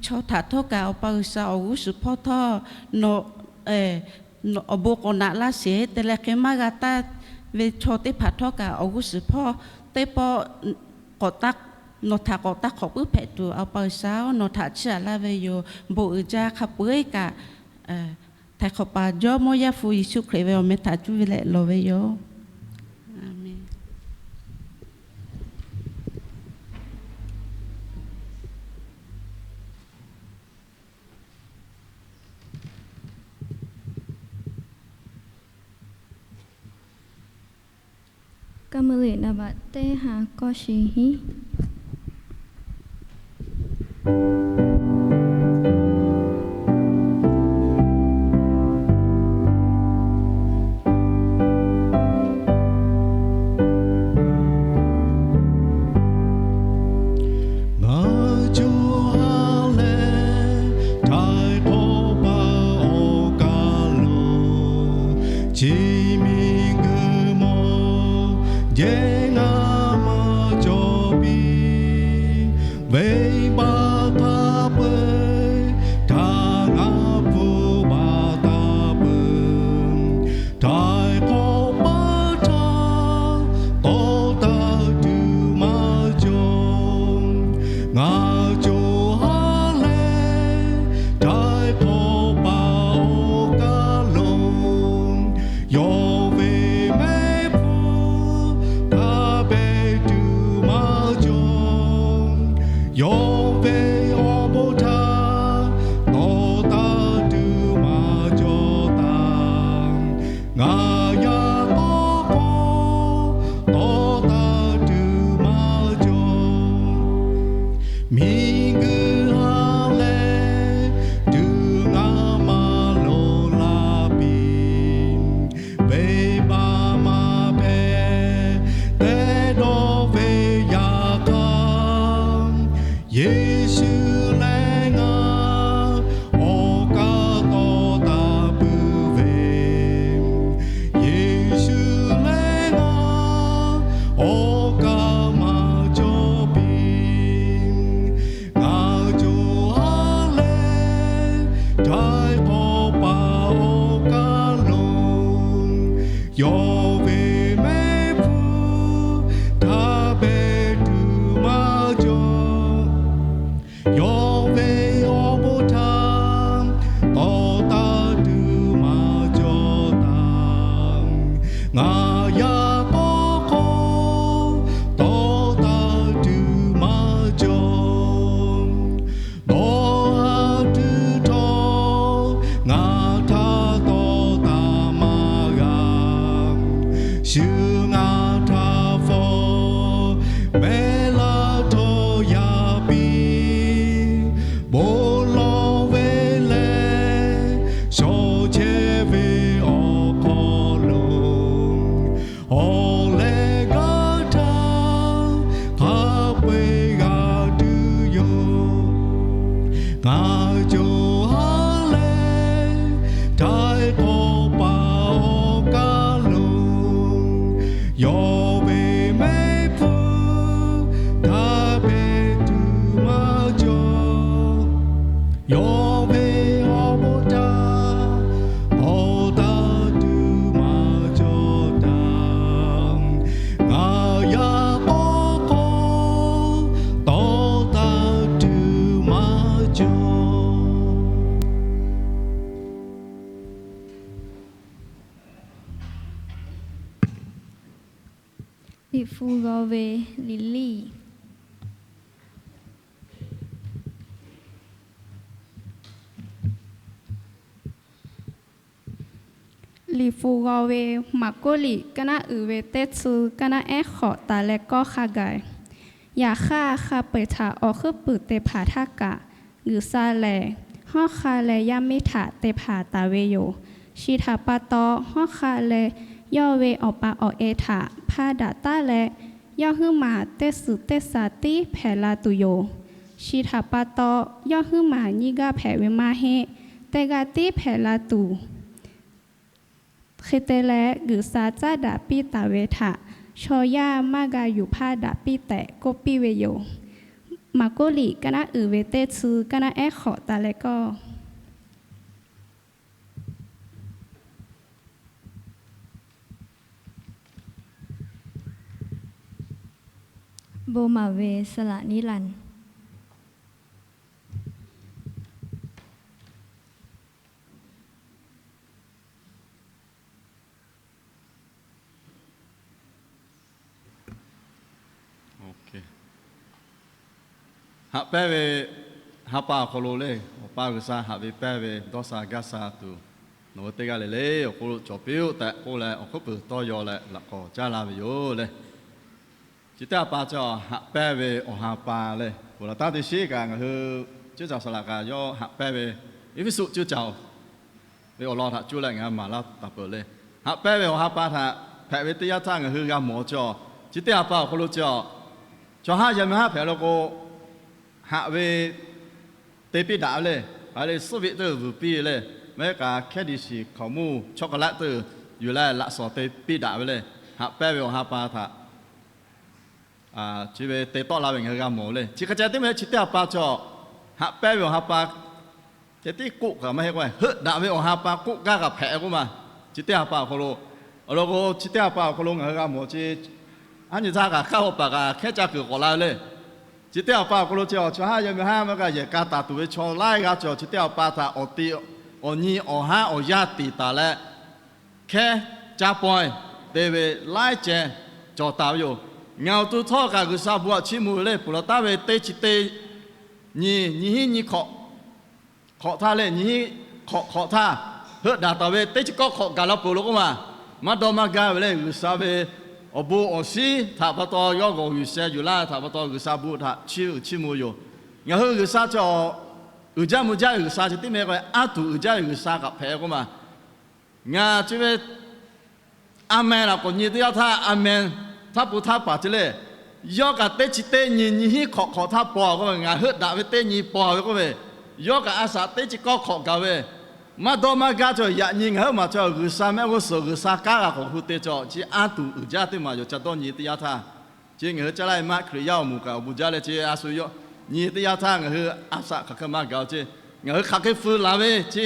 chaw htaꞈ htawˇ kaꞈ Awˬ pa G'uiˬsha awˬ g'uˇ suhˍ hpawˇ htawˇ nawˬ awˬ bon k'awꞈ naꞈ laˇ sheˍ. Te leh hk'e maˇ g'a taˇ ve chaw teˇ hpaˍ htawˇ kaꞈ awˬ g'uˇ suhˍ hpawˇ teˇ pawˆ nawˬ htaꞈ k'awꞈ taˇ hk'awꞈ puiˉ hpehꞈ tuˬ Awˬ pa G'uiˬsha-oˬ, nawˬ htaꞈ chiˇ aꞈ laˇ ve yoˬ. Bon uiˍ jaˇ hk'a peu-eˬ kaꞈ, htaiˍ hk'awꞈ paˍ Jawˇmawˇ Yaˇ hpu Yeˍsuˆ Hkriꞈ ve awˬ meh htaꞈ cuˇ ve leh lawˬ ve yoˬ. A menˬ. Kaˇ meuˇ leꞈ naˍ baꞈ teˇ ha kawˇ shiˍ hiˉ. Ngaˬ co ha leh htaiˍ hk'awꞈ paˍ awˬ kaˍ lo, chi miˬguiˬ mawˬ jehˬ ngaˬ maˇ cawˬ piˇ. Venˇbaˆ hk'a peu-eˬ htaꞈ ngaˬ hpu baˬ taˍ peuˬ. Htaiˍ hk'awꞈ paˍ htaꞈ tawˍ taˍ tuˬ maˇ cawˬ. Ngaˬ co ha leh htaiˍ hk'awꞈ paˍ awˬ kaˍ lo, yawˇ ve mehˆ hpfuhˇ htaꞈ pehˬ tuˬ maˇ cawˬ. Yawˇ ve awˬ bon htaꞈ tawˍ taˍ tuˬ maˇ cawˬ taˍ. Ngaˬ yaꞈ k'aw k'aw tawˍ taˍ tuˬ maˇ cawˬ. Miˬguiˬ ha lehˬ tuˬ ngaˬ maˇ loꞈ la piˇ. Venˇbaˆ maˇ hpehꞈ tehꞈ dawˇ ve yaꞈ hk'aˇ, Yeˍsuˆ leh ngaˬ awˬ kaˍ tawˍ taˍ peuˬ ve. Yeˍsuˆ leh ngaˬ awˬ kaˍ maˇ cawˬ piˇ. Ngaˬ co ha leh htaiˍ hk'awꞈ paˍ awˬ kaˍ lo, yawˇ ve mehˆ hpfuhˇ htaꞈ pehˬ tuˬ maˇ cawˬ. Yawˇ ve awˬ bon htaꞈ tawˍ taˍ tuˬ maˇ cawˬ taˍ. Ngaˬ yaꞈ k'aw k'aw tawˍ taˍ tuˬ maˇ cawˬ. Dawˇ haˍ tuˬ htawˇ ngaˬ htaꞈ tawˍ taˍ maˇ g'a. Shu ngaˬ htaꞈ fawˬ mehˆ laˇ htawˇ yaˇ piˇ. Bon lawˬ ve leh shawˍ chehˇ ve awˬ hk'aw lo, awˬ lehˬ gaˇ htaˇ hk'a peu-eˬ g'a tuˬ yoˬ. Ngaˬ co ha leh htaiˍ hk'awꞈ paˍ awˬ kaˍ lo, yawˇ ve mehˆ hpfuhˇ htaꞈ pehˬ tuˬ maˇ cawˬ. Yawˇ ve awˬ bon htaꞈ tawˍ taˍ tuˬ maˇ cawˬ taˍ. Ngaˬ yaꞈ k'aw k'aw tawˍ taˍ tuˬ maˇ cawˬ. Liꞈ hpu g'aw ve Liˍliˆ. Liꞈ hpu g'aw ve Maˍkuˆ liꞈ kaˉ naˉ uiˍ ve teˇ chi kaˉ naˉ ehˉ hk'awꞈ taˍ leh kawˆ hk'a gaˬ. Yaꞈ hk'aˇ, hk'a peu-eˬ htaꞈ awˬ hkuiˉ puiˍ te hpanˍ htaˇ kaꞈ, G'uiˬsha lehˬ hawˉ hk'aˇ leh yaˇ miˇ htaꞈ te hpanˍ taˍ ve yoˬ. Chi htaꞈ pa taw, hawˉ hk'aˇ leh yawˇ ve awˬ pa awˬ e htaꞈ hpaˇ daꞈ taˉ leh, yawˇ huiˉ maˬ teˇ suhˍ teˇ shaˍ tiˉ hpehꞈ la tuˬ yoˬ. Chi htaꞈ pa taw, yawˇ huiˉ maˬ nyiˇ g'aˇ hpehꞈ ve maˇ heˆ, teˇ g'aˇ tiˉ hpehꞈ la tuˬ. Hk'e te leh, G'uiˬsha caˉ daꞈ piˇ taˍ ve htaꞈ chaw yaˇ maˇ g'a yuˬ hpaˇ daꞈ piˇ tehꞈ k'oˆ piˇ ve yoˬ. Maˍkuˆ liꞈ kaˉ naˉ uiˍ ve teˇ chi kaˉ naˉ ehˉ hk'awꞈ taˍ leh kawˆ. Bon maˍ ve saˍ laꞈ niˉ laˬ. Haꞈ pehnˇ ve ha pa awˬ hk'aw lo le, Awˬ pa G'uiˬsha haꞈ ve pehnˇ ve dawˇ sha gaˇ sha tuˬ, nawˬ hui teˇ g'aˇ le le awˬ hk'oˆ lo cawˬ piˇ-oˆ tehꞈ k'oˆ leh, awˬ hkuiˉ puiˍ tawˇ yaw leh laꞈ k'awꞈ caˇ laˇ ve yoˬ le. Chi teˇ ha pa chi haꞈ pehnˇ ve awˬ ha pa le, ponˬ laˬ taˉ teˇ shiˉ kaꞈ ngaˬ hui cuˇ caˬ saˍ laꞈ kaꞈ yawˇ haꞈ pehnˇ ve, Eˇfeˇsuꞈ cuˇ caˬ ve awˬ lawn htaꞈ cuˇ leh ngaˬ hui maˍ laˇ taˍ peuˬ le. Haꞈ pehnˇ ve awˬ ha pa htaꞈ hpehꞈ ve teˇ yanˇ htaˇ ngaˬ hui g'a mawˬ chi, chi teˇ ha pa awˬ hk'aw lo chi, chaw haˉ yaˇ miˇ haˉ hpehꞈ lo k'o, haꞈ ve te piˇ daꞈ ve le. Hk'aˬ le suhˉ veˆ teˇ vuiˬ piˇ ve le. Mehˉ k'a hkehˉ diˍ shiˍ hkaoˍmonˇ chaw hk'a laˆ teˇ yuˬ leh laꞈ shawnˍ te piˇ daꞈ ve le. Haꞈ pehnˇ ve awˬ ha pa htaꞈ chi ve te tawˆ la ve ngaˬ hui g'a mawˬ le. Chi hk'e ceh tiˉ meh chi teˇ ha pa chaw, haꞈ pehnˇ ve awˬ ha pa ceh tiˉ k'oˆ kaꞈ maˇ heˆ k'o, heuˆ daꞈ ve awˬ ha pa k'oˆ gaˇ kaꞈ hpehꞈ k'oˆ ma. Chi teˇ ha pa awˬ hk'aw lo, awˬ lawn k'o, chi teˇ ha pa awˬ hk'aw lo ngaˬ hui g'a mawˬ chi, aˉ nyi htaˇ kaꞈ hk'aˇ awˬ paˍ kaꞈ hkehˉ caˇ kuiˬ k'awꞈ la ve le. Chi teˇ ha pa awˬ hk'aw lo chi, chaw haˉ yaˇ miˇ haˉ maˇ g'a yehˬ ka taˍ tuˬ ve chaw laiˉ g'aˇ chaw, chi teˇ ha pa htaꞈ awˬ ti, awˬ nyi awˬ haˉ awˬ yaˇ tiˍ taˍ leh, hkehˉ caˇ pawehˇ te ve laiˉ ceh cawˬ taˍ ve yoˬ. Ngaˬ awˬ to htawˇ kaꞈ G'uiˬsha bon htaꞈ chiˇ mvuh ve le, ponˬ laˬ taˉ ve teˇ chi teˇ nyi, nyi hiˉ nyi hk'awꞈ hk'awꞈ htaˇ leh nyi hiˉ hk'awꞈ hk'awꞈ htaˇ, heuˆ daꞈ taˍ ve teˇ chi kawˆ hk'awꞈ gaˬ la peuˬ lo k'oˆ ma. Maˇ dawˇ maˇ gaˇ ve le, G'uiˬsha ve awˬ bon awˬ shinˉ htaꞈ pa taw, yawˇ g'awˬ yuˬ sheh yuˬ laˇ htaꞈ pa taw, G'uiˬsha bon htaꞈ chiˇ uiˍ chiˇ mvuh yoˬ. Ngaˬ hui G'uiˬsha chi awˬ uiˍ jaˇ mvuh jaˇ ve G'uiˬsha chi tiˉ meh k'o, aˉ tuˬ uiˍ jaˇ ve G'uiˬsha kaꞈ hpehꞈ k'oˆ ma. Ngaˬ chi ve aˍmenˍ laꞈ k'awꞈ nyi teˇ yanˇ htaˇ, aˍmenˍ htaˇ pu htaˇ paˍ chi le, yawˇ kaꞈ teˇ chi teˇ nyi nyi hiˉ hk'awꞈ hk'awꞈ htaˇ paw k'oˆ ve, ngaˬ heuˆ daꞈ ve teˇ nyi paw ve k'oˆ ve, yawˇ kaꞈ a shaꞈ teˇ chi kawˆ hk'awꞈ gaˬ ve, maˇ dawˇ maˇ gaˇ chaw yaꞈ nyi ngaˬ hui maˬ chaw G'uiˬsha mehˆ g'uˇ suhˍ G'uiˬsha kanˉ g'a k'awꞈ hu te chaw chi aˉ tuˬ uiˍ jaˇ teˇ maˬ yoˬ. Ca dawˇ nyi teˇ yanˇ htaˇ, chi ngaˬ hui caˇ laˇ ve maˇ Hkriꞈ yaˇ awˬ moˍ kaꞈ awˬ bon jaˇ leh chi a shu yawˇ nyi teˇ yanˇ htaˇ ngaˬ hui a shaꞈ hk'aˬ hk'e maˇ gaˬ-o ce. Ngaˬ hui hk'aˬ hk'e feu laˬ ve chi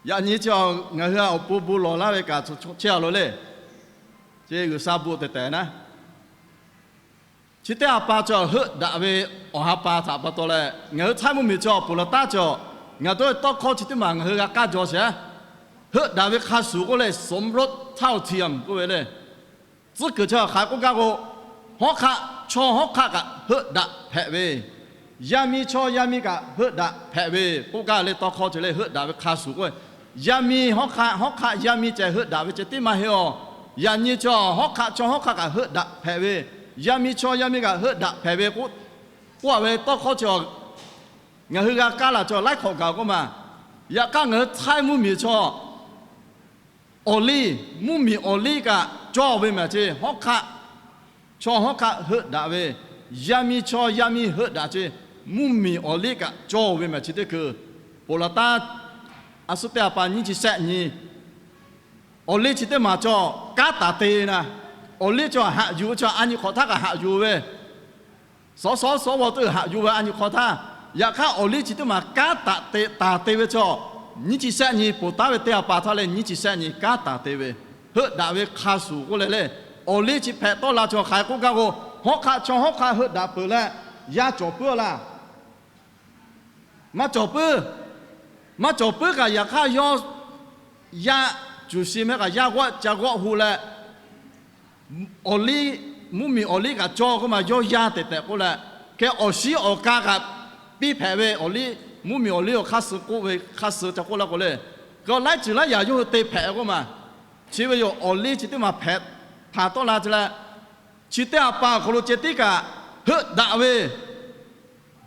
yaꞈ nyi chi ngaˬ hui awˬ pon bon lawˬ laˇ ve kaꞈ chehˇ-a lo le. Chi G'uiˬsha bon tehˬ tehˬ naˉ, chi teˇ ha pa chaw heuˆ daꞈ ve awˬ ha pa htaꞈ pa taw leh, ngaˬ hui htaiˇ mvuhˇmiˬ chaw ponˬ laˬ taˉ chaw, ngaˬ dawˇ ve tawˇ hkawˇ chi teˇ maˬ ngaˬ hui g'a k'aˇ jaw sheˍ. Heuˆ daꞈ ve hk'a shuˍ k'oˆ leh, สมรสเท่าเทียม k'oˆ ve le. Tcuhˉ kuiˬ chaw hk'aˬ hk'e k'oˆ gaˇ k'o, hawˉ hk'aˆ chaw hawˉ hk'aˆ kaꞈ heuˆ daꞈ hpehꞈ ve, yaˇ miˇ chaw yaˇ miˇ kaꞈ heuˆ daꞈ hpehꞈ ve k'oˆ gaˇ le. Tawˇ hkawˇ ceh leh heuˆ daꞈ ve hk'a shuˍ k'oˆ ve, yaˇ miˇ hawˉ hk'aˆ, hawˉ hk'aˆ yaˇ miˇ ceh heuˆ daꞈ ve ceh tiˉ maˇ heˆ-oˬ. Yaꞈ nyi chaw hawˉ hk'aˆ chaw hawˉ hk'aˆ kaꞈ heuˆ daꞈ hpehꞈ ve, yaˇ miˇ chaw yaˇ miˇ kaꞈ heuˆ daꞈ hpehꞈ ve k'oˆ, k'oˆ-a ve tawˇ hkawˇ chi ngaˬ hui g'a kaˇ laˬ chaw laiˉ hk'awꞈ gaˬ k'oˆ ma. Yaꞈ hk'aˇ ngaˬ hui htaiˇ mvuhˇmiˬ chaw awˬ liˇ, mvuhˇmiˬ awˬ liˇ kaꞈ cawˇ ve maˬ ce. Hawˉ hk'aˆ chaw hawˉ hk'aˆ heuˆ daꞈ ve, yaˇ miˇ chaw yaˇ miˇ heuˆ daꞈ ce. Mvuhˇmiˬ awˬ liˇ kaꞈ cawˇ ve maˬ chi teˇ hkui, ponˬ laˬ taˉ a suhˉ teˇ ha pa nyiˇ chi shehˆ nyi, awˬ liˇ chi teˇ maˬ chaw kanˉ taˍ te na. Awˬ liˇ chaw haꞈ yuˬ ve chaw a nyi hk'awꞈ htaˇ kaꞈ haꞈ yuˬ ve, sawˉ sawˉ sawˉ vawˇ teˇ haꞈ yuˬ ve a nyi hk'awꞈ htaˇ, yaꞈ hk'aˇ awˬ liˇ chi teˇ maˬ kanˉ taˍ te, taˍ te ve chaw, nyiˇ chi shehˆ nyi ponˬ taˉ ve teˇ ha pa htaˇ leh nyiˇ chi shehˆ nyi kanˉ taˍ te ve, heuˆ daꞈ ve hk'a shuˍ k'oˆ leh le. Awˬ liˇ chi hpehꞈ tawˆ la chaw hk'aˬ hk'e k'oˆ gaˇ k'o, hawˉ hk'aˆ chaw hawˉ hk'aˆ heuˆ daꞈ peuˬ leh, yaˇ cawˬ puiˉ laˇ. Maˇ cawˬ puiˉ, maˇ cawˬ puiˉ kaꞈ yaꞈ hk'aˇ yawˇ yaˇ cuˬ shi meh kaꞈ yaˇ g'awˆ ca g'awˆ hu leh, awˬ liˇ, mvuhˇmiˬ awˬ liˇ kaꞈ cawˇ k'oˆ ma, yawˇ yaˇ tehˬ tehˬ k'oˆ leh, hk'e awˬ shiˉ awˬ ka kaꞈ piˇ hpehꞈ ve awˬ liˇ, mvuhˇmiˬ awˬ liˇ awˬ hk'aˇ suh k'oˆ ve hk'aˇ suh ca k'oˆ laˇ k'o le, Kawꞈ laiˉ ceuˬ laiˉ yaꞈ yawˇ hui te hpehꞈ k'oˆ ma. Chi ve yoˬ, awˬ liˇ chi teˇ maˬ hpehꞈ hpanˍ tawˆ la ce leh, chi teˇ ha pa awˬ hk'aw lo ceh tiˉ kaꞈ heuˆ daꞈ ve,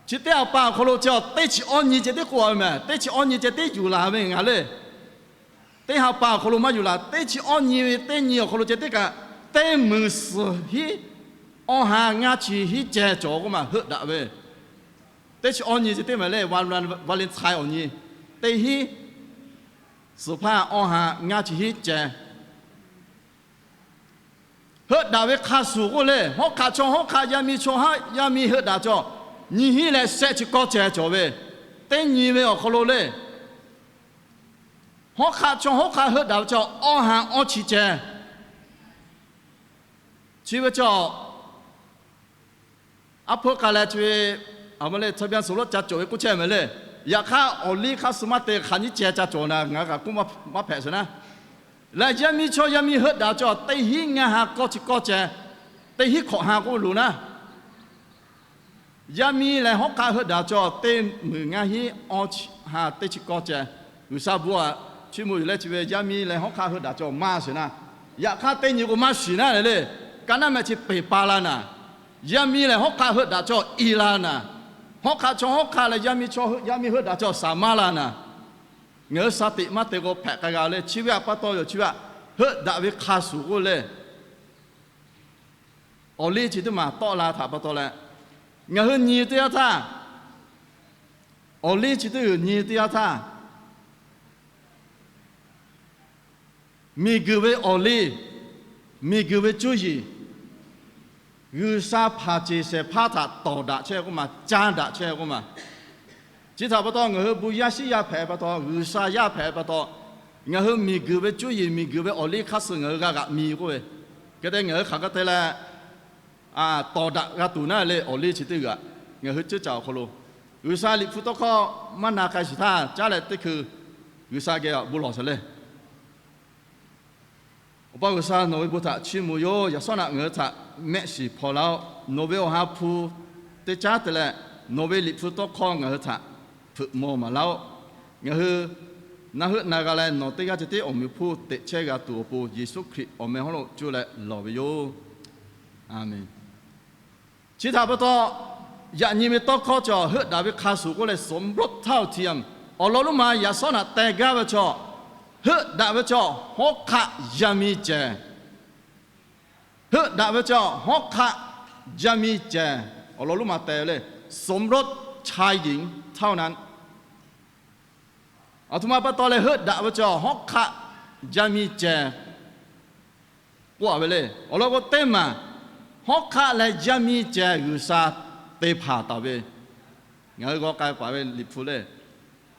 chi teˇ ha pa awˬ hk'aw lo ceh teˇ chi awˇ nyi ceh tiˉ k'oˆ a ve mehˬ. Teˇ chi awˇ nyi ceh tiˉ yuˬ laˬ ve ngaˬ le. Teˇ ha pa awˬ hk'aw lo maˇ yuˬ laˬ. Teˇ chi awˇ nyi ve teˇ nyi awˬ hk'aw lo ceh tiˉ kaꞈ teˇ meunˍ suhˍ hiˉ awˇ ha ngaˇ chi hiˉ ceh cawˬ k'oˆ ma, heuˆ daꞈ ve. Teˇ chi awˇ nyi ceh tiˉ mehˬ le, Valentine awˬ nyi, teˇ hiˉ suhˍ hpaˇ awˇ ha ngaˇ chi hiˉ ceh heuˆ daꞈ ve hk'a shuˍ k'oˆ le. Hawˉ hk'aˆ chaw hawˉ hk'aˆ, yaˇ miˇ chaw yaˇ miˇ heuˆ daꞈ cawˬ, nyiˇ hiˉ leh shehˆ chi kawˇ ceh cawˬ ve, teˇ nyi ve awˬ hk'aw lo le. Hawˉ hk'aˆ chaw hawˉ hk'aˆ heuˆ daꞈ ve cawˬ awˇ ha awˇ chi ceh. Chi ve cawˬ, aˉ hpeuˆ k'a leh chi ve, a ma le, ca byaˇ suhˍ lawˉ ca cawˬ ve k'oˆ chehˇ mehˍ le. Yaꞈ hk'aˇ awˬ liˇ hk'a shuˍ maˇ te hk'aˬ nyiˇ ceh ca cawˬ na, ngaˬ kaꞈ k'oˆ maˇ hpehꞈ sheˍ naˉ. Leh yaˇ miˇ chaw yaˇ miˇ heuˆ daꞈ cawˬ teˇ hiˉ ngaˇ ha kawˇ chi kawˇ ceh, teˇ hiˉ hkawꞈ ha k'oˆ loˬ naˉ. Yaˇ miˇ leh hawˉ hk'aˆ heuˆ daꞈ cawˬ teˇ meunˍ ngaˇ hiˉ awˇ chi ha teˇ chi kawˇ ceh. G'uiˬsha bon aꞈ chiˇ mvuh yuˬ leh chi ve yaˇ miˇ leh hawˉ hk'aˆ heuˆ daꞈ cawˬ maˇ shiˍ naˉ. Yaꞈ hk'aˇ teˇ nyi k'o maˇ shiˍ naˉ le le. Ka naˉ mehˆ chi peˬ pa la naˍ. Yaˇ miˇ leh hawˉ hk'aˆ heuˆ daꞈ cawˬ i la naˍ. Hawˉ hk'aˆ chaw hawˉ hk'aˆ leh yaˇ miˇ chaw yaˇ miˇ heuˆ daꞈ cawˬ shaˍ maˇ la naˍ. Ngaˬ hui sha tiꞈ maˇ te k'o hpehꞈ k'ai g'a le. Chi ve aꞈ pa taw yoˬ, chi ve aꞈ heuˆ daꞈ ve hk'a shuˍ k'oˆ le. Awˬ liˇ chi teˇ maˬ tawˆ la htaꞈ pa taw leh, ngaˬ hui nyi teˇ yanˇ htaˇ, awˬ liˇ chi teˇ g'uiˬ nyi teˇ yanˇ htaˇ, miˬguiˬ ve awˬ liˇ, miˬguiˬ ve cuˇ yiˍ, G'uiˬsha hpanˍ ceˬ shehˍ hpaˇ htaꞈ tawˍ daꞈ chehˇ k'oˆ ma, caˇ daꞈ chehˇ k'oˆ ma. Chi htaꞈ pa taw ngaˬ hui bon yaˇ shiˉ yaˇ hpehꞈ pa taw, G'uiˬsha yaˇ hpehꞈ pa taw, ngaˬ hui miˬguiˬ ve cuˇ yiˍ, miˬguiˬ ve awˬ liˇ hk'a shuˍ ngaˬ hui g'a g'aꞈ mi k'oˆ ve, hk'e te ngaˬ hui hk'aˬ hk'e te leh tawˍ daꞈ g'a tuˬ naˉ le. Awˬ liˇ chi teˇ g'uiˬ aꞈ ngaˬ hui ceuˇ caꞈ awˬ hk'aw lo, G'uiˬsha Liꞈ hpu tawˇ hkawˇ maˇ na k'ai shiˍ htaˇ caˉ leh teˇ hkui G'uiˬsha geh aꞈ bon lawˬ sheˍ le. Awˬ pa G'uiˬsha, nawˬ ve bon htaꞈ chiˇ mvuh yoˬ. Yaꞈ shawˉ naꞈ ngaˬ hui htaꞈ mehˆ shiˍ hpaw laˇ-oˆ. Nawˬ ve awˬ ha hpu teˇ caˉ te leh, nawˬ ve Liꞈ hpu tawˇ hkawˇ ngaˬ hui htaꞈ hpeuꞈ maw maˍ laˇ-oˆ. Ngaˬ hui naˆ heuˆ na g'a leh nawˬ teˇ g'aˇ ceh tiˉ awˬ meꞈ awˬ hponˇ teꞈ chehˇ g'a tuˬ awˬ pon Yeˍsuˆ Hkriꞈ awˬ meh hawˉ lo cuˇ leh lawˬ ve yoˬ. Aˬmenˍ. Chi htaꞈ pa taw, yaꞈ nyi ve tawˇ hkawˇ cawˬ heuˆ daꞈ ve hk'a shuˍ k'oˆ leh, สมรสเท่าเทียม awˬ lawn lonˉ ma yaꞈ shawˉ naꞈ teh gaˇ ve cawˬ, heuˆ daꞈ ve cawˬ hawˉ hk'aˆ yaˇ miˇ cehˬ, heuˆ daꞈ ve cawˬ hawˉ hk'aˆ yaˇ miˇ cehˬ. Awˬ lawn lonˉ ma teh le, สมรสชายหญิงเท่านั้น. Aˬ htoꞈ ma pa taw leh heuˆ daꞈ ve cawˬ hawˉ hk'aˆ yaˇ miˇ cehˬ k'oˆ a ve le. Awˬ lawn k'o teˇ maˬ, hawˉ hk'aˆ leh yaˇ miˇ cehˬ G'uiˬsha te hpanˍ taˍ ve, ngaˬ hui g'aw k'ai paˍ ve Liꞈ hpu le.